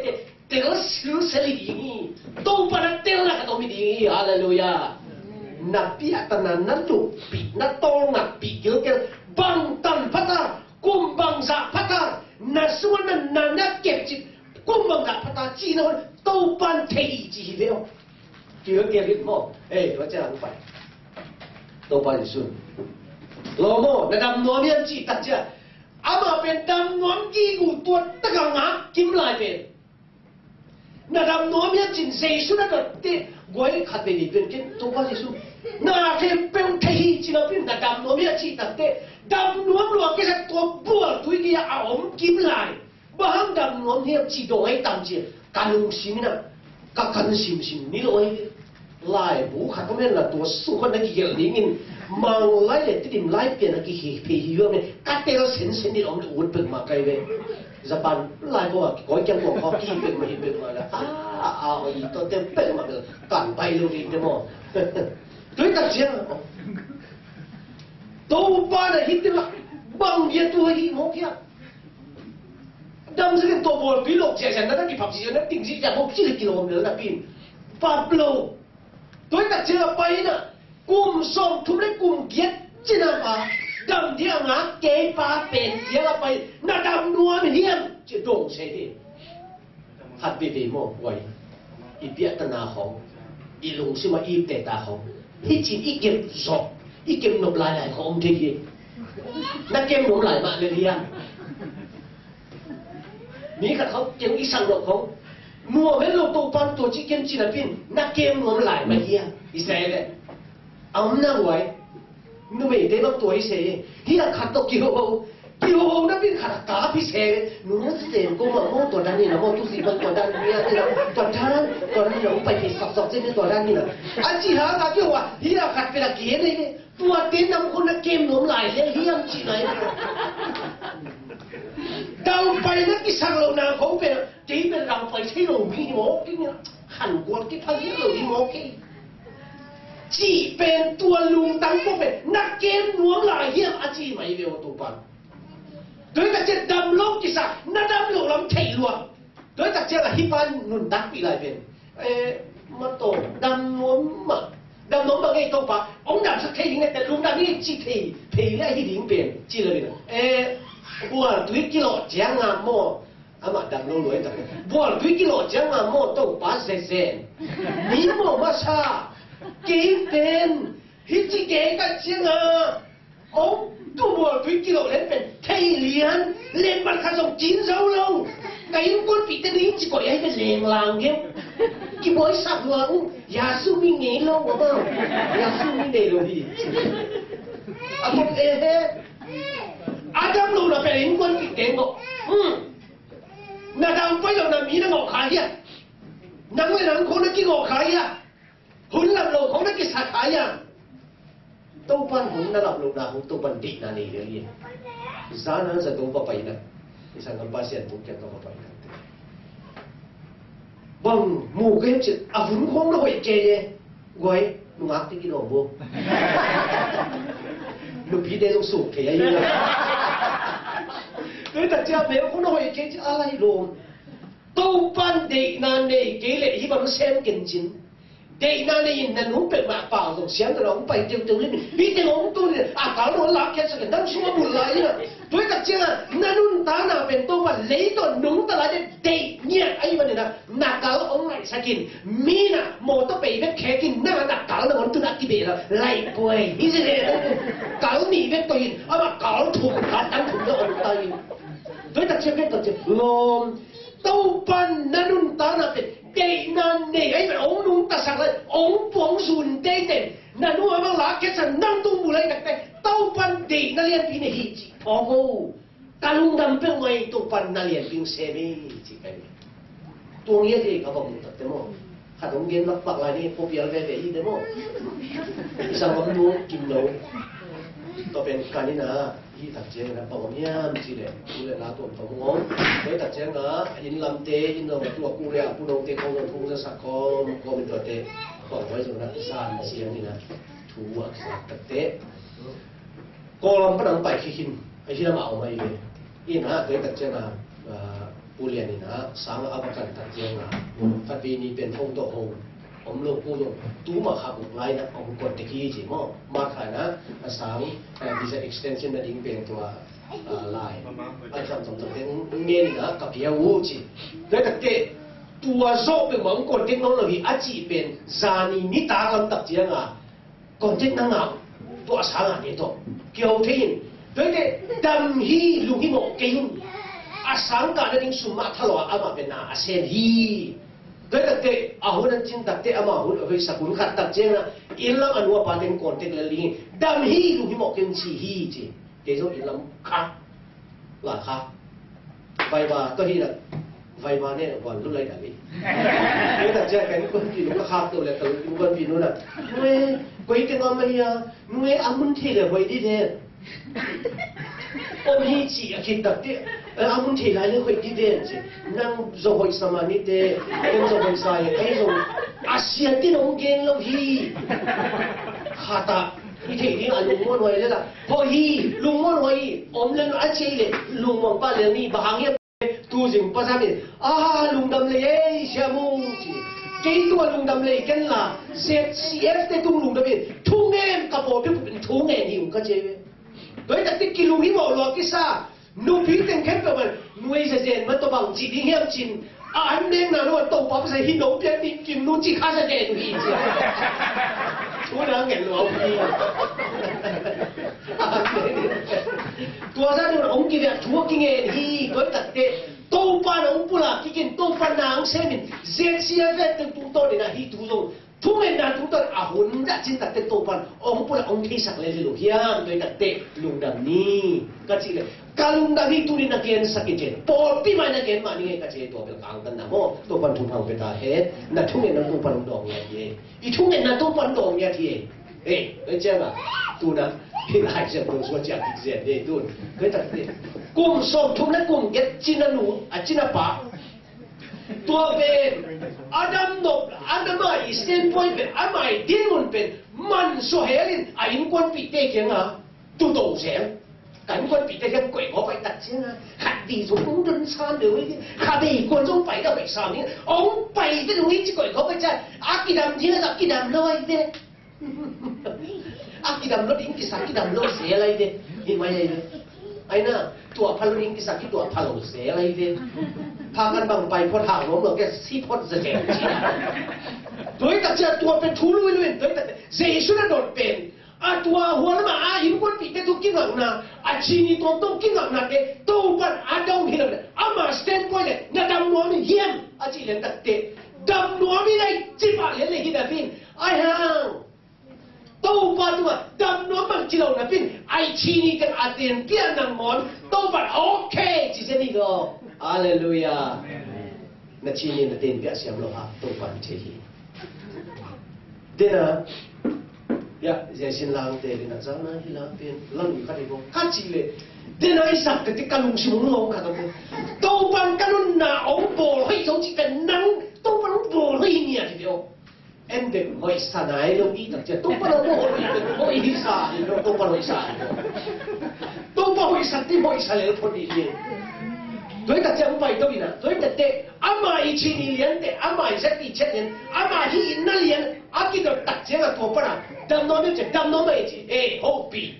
တဲလ်ဆူဆဲလ်ဒင်း၊ တော့၊ ပါ၊ နတဲလ်၊ နကတော်မီးဒင်း၊ ဟါလီလူယၤ၊ နပျဲတနာ၊ နလုပ်၊ ပျဲ၊ နတော်၊ နပျဲ၊ ကိလ်ကဲ၊ ဘင်တန်ဖတ်တာ၊ ကုမ်ဘင်ဇာတ်ဖတ်တာ၊ နစု၊ န၊ န၊ နကဲ၊ ကြည့်၊ ကုမ်ဘင်ဇာတ်ဖတ်တာ၊ ကြည့်နော်၊ တော့၊ ပါ၊ နထဲ၊ ဟီ၊ ကြည့်၊ ဟီ၊ ဘဲ၊ မဟုတ်၊ ကိလ်ကဲ၊ ဟီ၊ မဟုတ်၊ အဲ၊ တို့တကယ်၊ ပါ၊ တော့၊ ပါယေရှု၊ လော့၊ မဟုတ်၊ နဒမ်နွမ်း၊ ယမ်၊ ကြည့်၊ တတ်၊ ကြည့်၊ အမပင်ဒမ်နွမ်း၊ ကိဘူတွတ်၊ တကငါ၊ ကိမ်လၢႆပင်၊ နဒမ်နွမ်း၊ ယမ်၊ ကြည့်၊ ယေရှု၊ နကတဲ၊ ဂွဲခတ်၊ ဘဲ၊ ဒီး၊ ပဵၼ်၊ ကဵၼ်၊ တော့၊ ပါယေရှု၊ နထဲပဵဝ်၊ ထဲ၊ ဟီ၊ ကြည့်နော်၊ ပဵၼ်နဒမ်နွမ်း၊ ယမ်၊ ကြည့်၊ တတ်၊ ဒမ်နွမ်း၊ လော့၊ ကိလ်ကဲ၊ တော့၊ ဘိုးတွီ၊ ကိယအုံး၊ ကိမ်လၢႆ၊ ဘၣ်ဟၢမ်ဒမ်နွမ်း၊ ယမ်၊ ကြည့်၊ တော့၊ ဟဲတမ်၊ ကြည့်၊ ကၢၼ်ဢုံးစံမီးနာ၊ ကၢၼ်၊ ကၢၼ်စံမီးစံမီး၊ မီးလော့၊ ဟဲ၊ လၢႆ၊ ဘိုးခတ်၊ ကမ့ၢ်လၢတူဝ်ဆူၣ်၊ ကၢၼ်ကီၢ်ဂဲလ်၊ ဒင်း၊ မၢင်လၢႆးလႄႈ တဒိၣ်လၢႆး၊ ပျဲၼ်ၵီႈႁေႈ၊ ၽေးဟီး၊ ယွၤမ့ၢ်ကတဲလ်ဆၼ်ဆၼ်၊ ဒိၣ်အုံး၊ အိုတ်းပဵၼ်မၢၵ်ႇၵႆဝဲ၊ ယပၢၼ်ႇလၢႆး၊ ပေႃးဝႃႈ ၵွႆးၵျၢင်ႉ၊ ပေႃးၵေႃႈ ၵီႈပဵၼ်မႃး၊ ႁေးပဵၼ်မႃးလႄႈ၊ ဢႃႈ ဢႃႈ ဢေႃႈ ဢီႈတေႃႈတႄႉ ပဵၼ်မႃးလႄႈ၊ ၵၢၼ်ပၢႆးလူင်ႈၼႆႉတႄႉ မေႃႈ တူၺ်းတၵ်ႉၸႅင်ႈ၊ တူဝ်ပႃႈၼႆႉ ႁဵတ်းလႆႈဝႃႈ Bang bia tua hi mawk hiam? Damsak in tua bualpi lok ciahciah na, na kiphap ciahciah na, ting ciahciah mawk cih le kilawm lel na pin. Pap lo. Tua hi tak ciang a pai na, kum sawmthum le kum giat cina pa, dam ding a ngak kei pa pen ciang a pai, na dam nuam hiam? Ci dong se hi. Khat veve maw, guai. I piahtana khong, i lungsim a i iptehta khong, hih cin i kep zawh, i kep nop lailai khong om thei hi. Na kem nuam lai mah le liang. Mi khat khong kem i sang nop khong, nuam het lo, Topan tua ci kem ci napin, na kem nuam lai mah hiang. I se le a om na, guai. Numeite bang tua hi se, hi a khat tawh kihoho, kihoho napin khat a kap hi se. Nung a sisem ko mah maw, tua dan hi na maw, tu si bang tua dan hi na, tua dan, tua dan hi na, upai hi saksak se ni, tua dan hi na. A ci hang a kihoho a, hi a khat pen a kihen hi. Tuate nam khong na kem nuam lai le hiam ci nai. Daupai na kisak lohna khong pen, kei pen daupai thei lo mi hi mawk kei ni. Han gual kipha hi lo hi mawk kei. Cih pen tua lungtang pawh pen na kem nuam lai hiam a ci mai ve aw Topan. Tua hi tak ciang dam lo kisa, na dam lo lam thei lua. Tua hi tak ciang a hih pa nuntakpih lai pen, eh, ma tawh dam nuam mah, dam nuam mah ngei Topa, hong damsak thei ding le te lungdam hi ci thei, thei le hi ding pen ci lo hi na. Eh, bual tui kilawh ciang a maw, amah dam lo lua hi tak. Bual tui kilawh ciang a maw Topa zezen, mi maw masa, kei pen hih ci kei ka ciang a, om tu bual tui kilawh leng pen thei lian, lemmat khat zong kin zo lo. Ka innkuanpihte ning ci koih ahi ve, lenglang geu. Kibuaisak lua uh, Yasu mi ngei lo uh a bang. Yasu mi nei lo hi. A kop e he. A dam lo na pen innkuanpihte ngawh. Hmm. Na dam pai lo na mi na ngawh kha hia? Nang le nang khong na kingawh kha hia? Hun lap lo khong na kisa kha hia? Topan hun na lap lohna hun Topan deihna nei lel hi. Zan an zato va pai na. I sanggampa Sian Tung kiang ka va pai na. Bang mu kei ci a, hun khong na hoih kei e. Guai, nungak te kilawm bo. Nupite zong suk thei ahi na. Tua hi tak ciang mel khong na hoih kei ci a lai lawm. Topan deihna nei kei leh hih bang sem kencin. Deihna nei in na nu peuhmah pau zong siam ta lo hong pai teuteu le mi. Hih teng hong tun in a kal lo lak khiatsak in dam sung a bul lai in a. Tua hi tak ciang a na nuntakna pen Topan lei tawh nungta lai le deih ngiat ahih manin a, na kal hong ngaihsak in. Mi in a mawtaw pei bek khek in na, na kal nangawn tun a kibeh lo. Laih puai hi zi le. Kal nih bek tawh in amah kal thum, kal dang thum na hong tai in. Tua hi tak ciang bek tawh ciang lawm. Topan na nuntakna pen deihna nei ahih man hong nungtasak lai, hong puang zun teitei. Na nu a bang lak khiatsak nang tung bul lai takte Topan deihna lianpi nei hi ci phawk o. Ka lungdam peuhmah hi, Topan na lianpi hong sem hi ci ka hi. Tua ngiat hi ka bang mu takte maw. Khat hong gen lakpak lai ni, pawpial veve hi te maw. I sanggam nu Kim Lo. Tua pen kan in a, hih tak ciang in a bang om hiam cih leh, tu le la tuam tuam hong om. Tua hi tak ciang a, inn lamte, inn lo a tua Korea, pu note khong zong hong zasak khawm, khawm in tuate. Bang huai zong na zan siang in a, thu a kizak takte. Kawlgam pan hong pai khikhin, ahi lam a om ahi ve. In a, tua hi tak ciang a, ah, Pu Lian in a, sang a va kan tak ciang a, khat vei ni pen phone tawh ho, om lo pu zong, tu mah kha uk lai na, hong contact hi ci maw. Mah kha na, a sang, ah, visa extension na ding pen tua, ah, lai. A sam sam sam te, ngen in a, ka pia uh ci. Tua hi tak te, tua zawh pen mah hong contact nawn lo hi, a cih pen, zani nitak lam tak ciang a, contact na ngah, tua a sang a te tawh kiho thei in. Tua hi te dam hi, lunghimawh kei un. A sang kah nading sum mah thalawh a amah pen na a sem hi. Tua hi takte a hun an cin takte amah hun a hoihsak hun khat tak ciangin a inn lam a nu a pa teng contact lel ding hi. Dam hi, lunghimawh kei un ci hi ci. Kei zong inn lam kha. Lai kha. Vaiva tawh hi na. Vaiva ne, van lu lai dali. Kei tak ciang ka innkuanpih nu ka khak to le, ka innkuanpih nu na, "Nue, koi teng om a hia? Nue, a mun thei le hoih dih den." Om hi ci a khit tak teh, "Eh, a mun thei lai le hoih dih den," ci. "Nang zong hoih sa mah ni teh, nang zong hoih sa hi, kei zong a siat dih nong gen lo hi." Khat ah Thei ding a lungmuang huai le la. Hoih hi, lungmuang huai hi. Om le a ci le lungmuang pah le ni, bang hang hiam? Tu zing pa sam in, "Ah, lungdam lei ei, Sia Mung," ci. "Kei tua lungdam lei ken la, Z C F te tung lungdam in, thungen ka pawlpi bup in thungen hi ung," ka ci ve. Tua hi takte kilunghimawh lua kisa, nupi teng khempeuh man, "Nuai zazen ma tawh bang ci ding hiam?" cin, a an nekna lo, "Topa pasal hi no pian ding kim nu ci kha zazen uh hi," ci. Thu na ngen lua uh hi. Tua zah ding ong kiviak thu a kingen hi, tua hi takte Topa na ong pulak kikin, Topa na ong semin, Z C F te tungtawn in a hi thu zong thungetna tungtawn a hun dah cin takte Topa na ong pulak ong theisak lel hi lo hiam, tua hi takte lungdam ni ka cih le, ka lungdam hi, tuni na gensak in cin, pawlpi mai na gen mah ni ngei ka cih le, tua bel ka angtanna maw, Topa na thupha ong pia ta hen, na thungetna Topa na ong dawng ngiat hi. I thungetna Topa na dawng ngiat hi. Ei, tua ciang a, tuna, hi lai ciang tua sua ciang dik zen hi, tun. Tua hi takte, kum sawmthum le kum giat cina nu, a cina pa. Tua pen, a dam nop, a dam a i standpoint pen, ama i dinmun pen, man sua helin, a innkuanpihte kiangah tuto zel. Ka innkuanpihte kiang koih khawk pai tak ciangah, khat di zong ong don sam deuh hi, kha bei kuan zong pai dah hoih sam hi, ong pai te zong hi ci koih khawk pai ciang, a kidam ding a kidam lo ai ve. A kidam lo ding kisa kidam lo zel ai ve. Hi mai ai ve. Ai na, tua pha lo ding kisa ki tua pha lo zel ai ve. Pha kan bang pai phot hang lo lo ke si phot za zel. Tua hi tak ciang tua pen thu lui lui, tua hi tak ciang Jesu na dot pen. A tua hua lamah a innkuanpihte tawh kingakna, a cini tuamtuam kingaknate, Topan a dong hi lo le, ama standpoint le, na dam nuam hi hiam, a cih lian takte, dam nuam hi lai cipah lian le hi dam in, ai hang. Topa tungah dam nuam bang ci lo napin, ai cini kan a tenpiah nang mawn, Topan okay ci zen hi lo. Halleluiah. Na cini na tenpiah siam lo ha, Topan thei hi. Dena, ya, zia sin lang te, dena, zana hi lang te, lang ui khat hi bo. Khat ci le, dena i sak te, te ka lungsim ong long khat ong. Topan ka nunna ong bawl hoih zo ci ka nang, Topan ong bawl hoih ngiat hi te ong. En bek hoih sa nai lo i tak cia, Topan ong bawl hoih, hoih hi sa hi lo, Topan hoih sa hi lo. Topa hoih sa ti hoih sa le lo phot hi hi. Tua hi tak cia ong pai to ina, tua hi tak te, ama i cini lian te, ama i zat i ciat lian, ama hi in na lian, a kidot tak ciang a tua pana, dam nuam i ci, dam nuam i ci, e, hopi.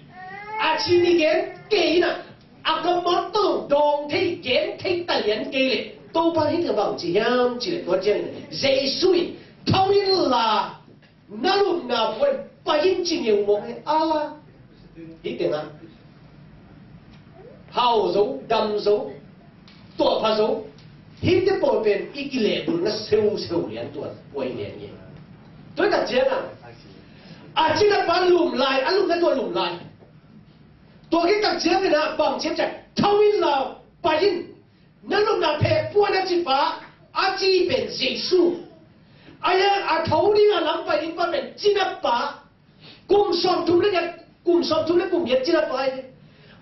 A cini gen, kei ina, a kammal tawh dawng thei, gen thei ta lian kei le, Topa hi te bang ci hiam ci le, tua ciang, Jesu in, tho in la, na lupna puan, pai in ci ngeu mawk he, ala. Hi tengah. Hau zo, dam zo, tuahpha zo. Hihte pawl pen i kilehbulhna seuseu lian tua puai lian nge. Tua tak ciangin a, a cina pa lum lai, a lupna tua lum lai. Tua khit tak ciangin a bang ciam ciam, tho in la, pai in. Na lupna phek puan a ci pa, a ci pen Jesu. A ya a tho ding a lam pai ding pa pen cina pa. Kum sawmthum le giat, kum sawmthum le kum giat cina pa hi.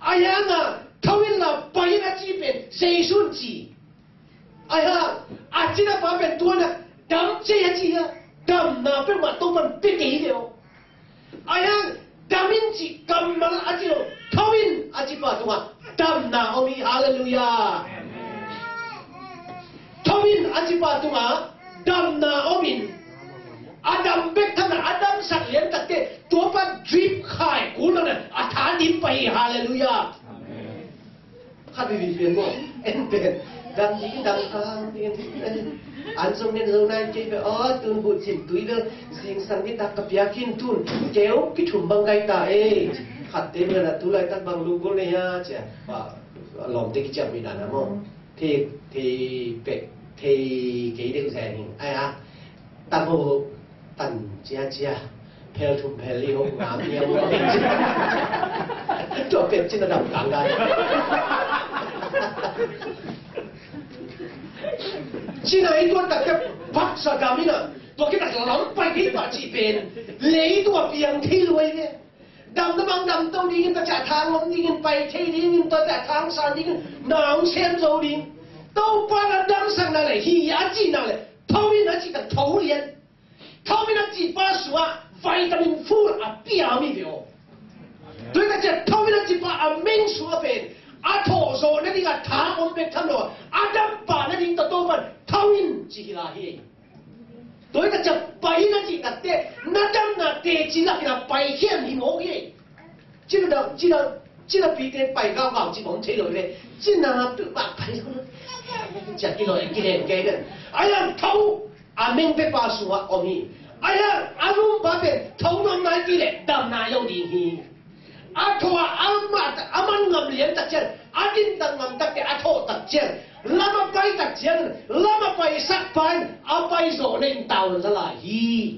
A ya nga tho in la pai in a ci pen Jesu ci. A ya a cina pa pen tua na dam ci a ci a. Damna pen ma to man pe kei leo. A ya dam in ci kammal a ci lo. Tho in a ci pa tungah damna om hi, halleluiah. Tho in a ci pa tungah damna om in. A dam bek thamna a damsak lian takte tua pa drip khai kul lo na a tha dim pa hi, halleluiah. Khat vivi pian maw? En pen dam ding dam kang ding. An zong nen zo nai kei pe aw tun buh cin tui bel zingsang nitak ka piak in tun keu kithum bang gai ta e. Khat te bel a tu laitak bang lu gol nei a cia. Ba lawmte kiciam mi dan a maw? Thei, thei pek, thei kei deuh zen hi. Ai a, tang ho, tan cia cia, phel thum phel li ho ngam hiam ho. Tua pek cina dam kang dan. Cina i tuan tak te paksa dam ina, tua kita lam pai thei pa ci pen, lei tua piang thei luai ve. Dam na bang dam to dingin, tua ciah thang om dingin, pai thei dingin, tua ciah thang san dingin, na hong sem zo ding. Topa na damsakna le, hi a cihna le, tho in a cih tak tho lian. Tho in a cih pa sungah, vitamin full a pia mi ve aw. Pa a meng sung a pen a thawh zawh nading a tha om bek tham lo a, a dam pah nading tawh Topan tho in ci hi lai hi. Tua hi tak ciang pai in a cih takteh na damna teci lak in a pai khian hi mawk hi. Cina dam, cina, cina pite pai ka vang ci bang thei lo hi ve. Cina tu bak pai lo. Ciang kilawh in kilem kei den. A hiang tho a meng pe pa sungah om hi. A hiang a lum pa pen tho nuam nai kei leh dam nai lo ding hi. A thaw a a man, a man ngam lian tak ciang, a din tak ngam tak te a thawh tak ciang, lam a pai tak ciang, lam a paisak pa in a pai zawh na in tau la lai hi.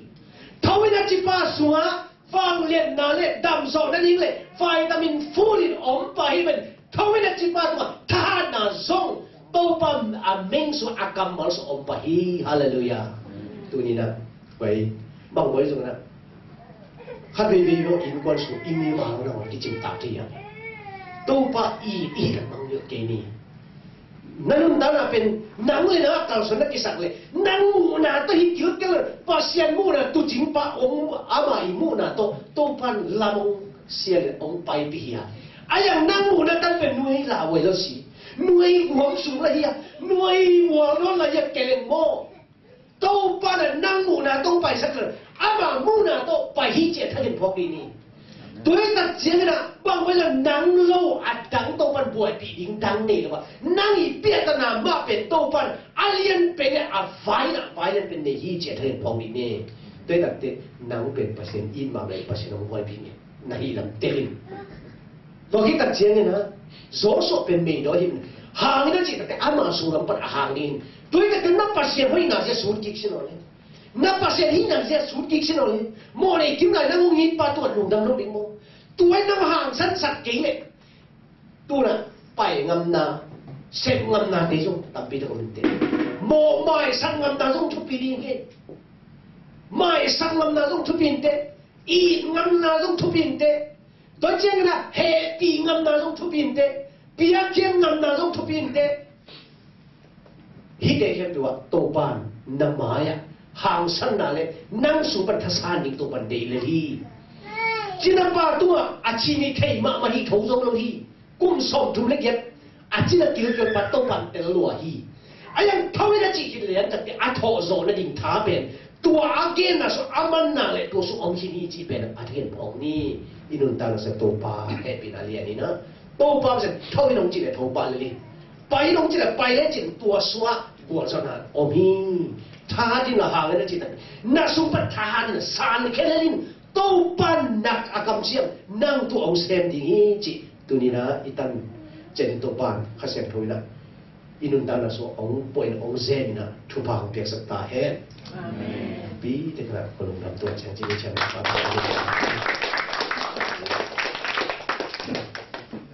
Tho in a ci pa sungah vangliatna le damzawh nading le vitamin full in om pa hi ven. Tho in a ci pa tungah thahatna zong Topa a meng sung a kammal sung om pa hi. Halleluiah. Tuni na bai bang bai zong na khat vei vei lo innkuan sung i mi vang na kicing tak thei a. Topa i i kan mang liat kei ni. Na nuntakna pen nang le nang a kalsuan na kisak le nang muhna tawh hi kilkel, Pasian muhna tuucing pa ong ama i muhna tawh Topan lam ong sia le ong paipih hi a. A hiang nang muhna tan pen nuai lauhuai lo si, nuai guam sung la hi a, nuai mual nawn la hi a, keleng maw? Topa na nang muhna tawh paisak le ama muhna tawh pai hi ci a thakin phawk dih ni. Tua hi tak ciangin a bang bai la nang lo a dang Topan buaipih ding dang nei lo a, nang i piahtana mah pen Topan a lian pen a vai na vai lian pen nei hi ci a thakin phawk dih ni. Tua hi tak te nang pen Pasian it mah bai Pasian hong buaipih ni. Na hih lam telin. Tua khit tak ciangin a Joshua pen mei daw hi. Hangin a cih takte ama sung lam pan a hang ding. Tua hi takte na Pasian hoihna zia sut kik sin aw le. Na Pasian hihna zia sut kik sin aw le. Mawh nei kim lai na hong hih pa tua lungdam lo ding maw? Tua hi na hangsansak kei le. Tuna pai ngamna, sep ngamna te zong tampi tak om in te. Mawh maisak ngamna zong thupi ding hi. Maisak ngamna zong thupi in te. It ngamna zong thupi in te. Tua ciangin a hehpih ngamna zong thupi in te. Piakkhiat ngamna zong thupi in te. Hihte khempeuh ah Topan na mai-ah hangsanna le nang sung pan thasan ding Topan deih lel hi. Cinapa tungah a cin i thei mahmah hi tho zo lo hi. Kum sawmthum le giat a cin a kilkel pan Topan tel lua hi. A hiang tho in a cih khit lian takte a thawh zawh nading tha pen tua a genna sung a manna le tua sung om khin hi cih pen a gen phawk ni. I nuntakna sung Topa hehpihna lian in a Topa sung tho in hong cih le tho pah lel hi. Pai in hong cih le pai lecin tua sungah gualzawhna om hi. Thahat in la hang in a cih tak na sung pan thahat in la san khe lel in Topa nak a kamsiam nang tua hong sem ding hi cih tuni-in a i tan ciangin Topa Kha Siangtho in a i nuntakna sung hong pua in hong zem in a thupha hong piaksak ta hen. Amen. Pi te kha ko lungdam tua ciang cih ciang pa.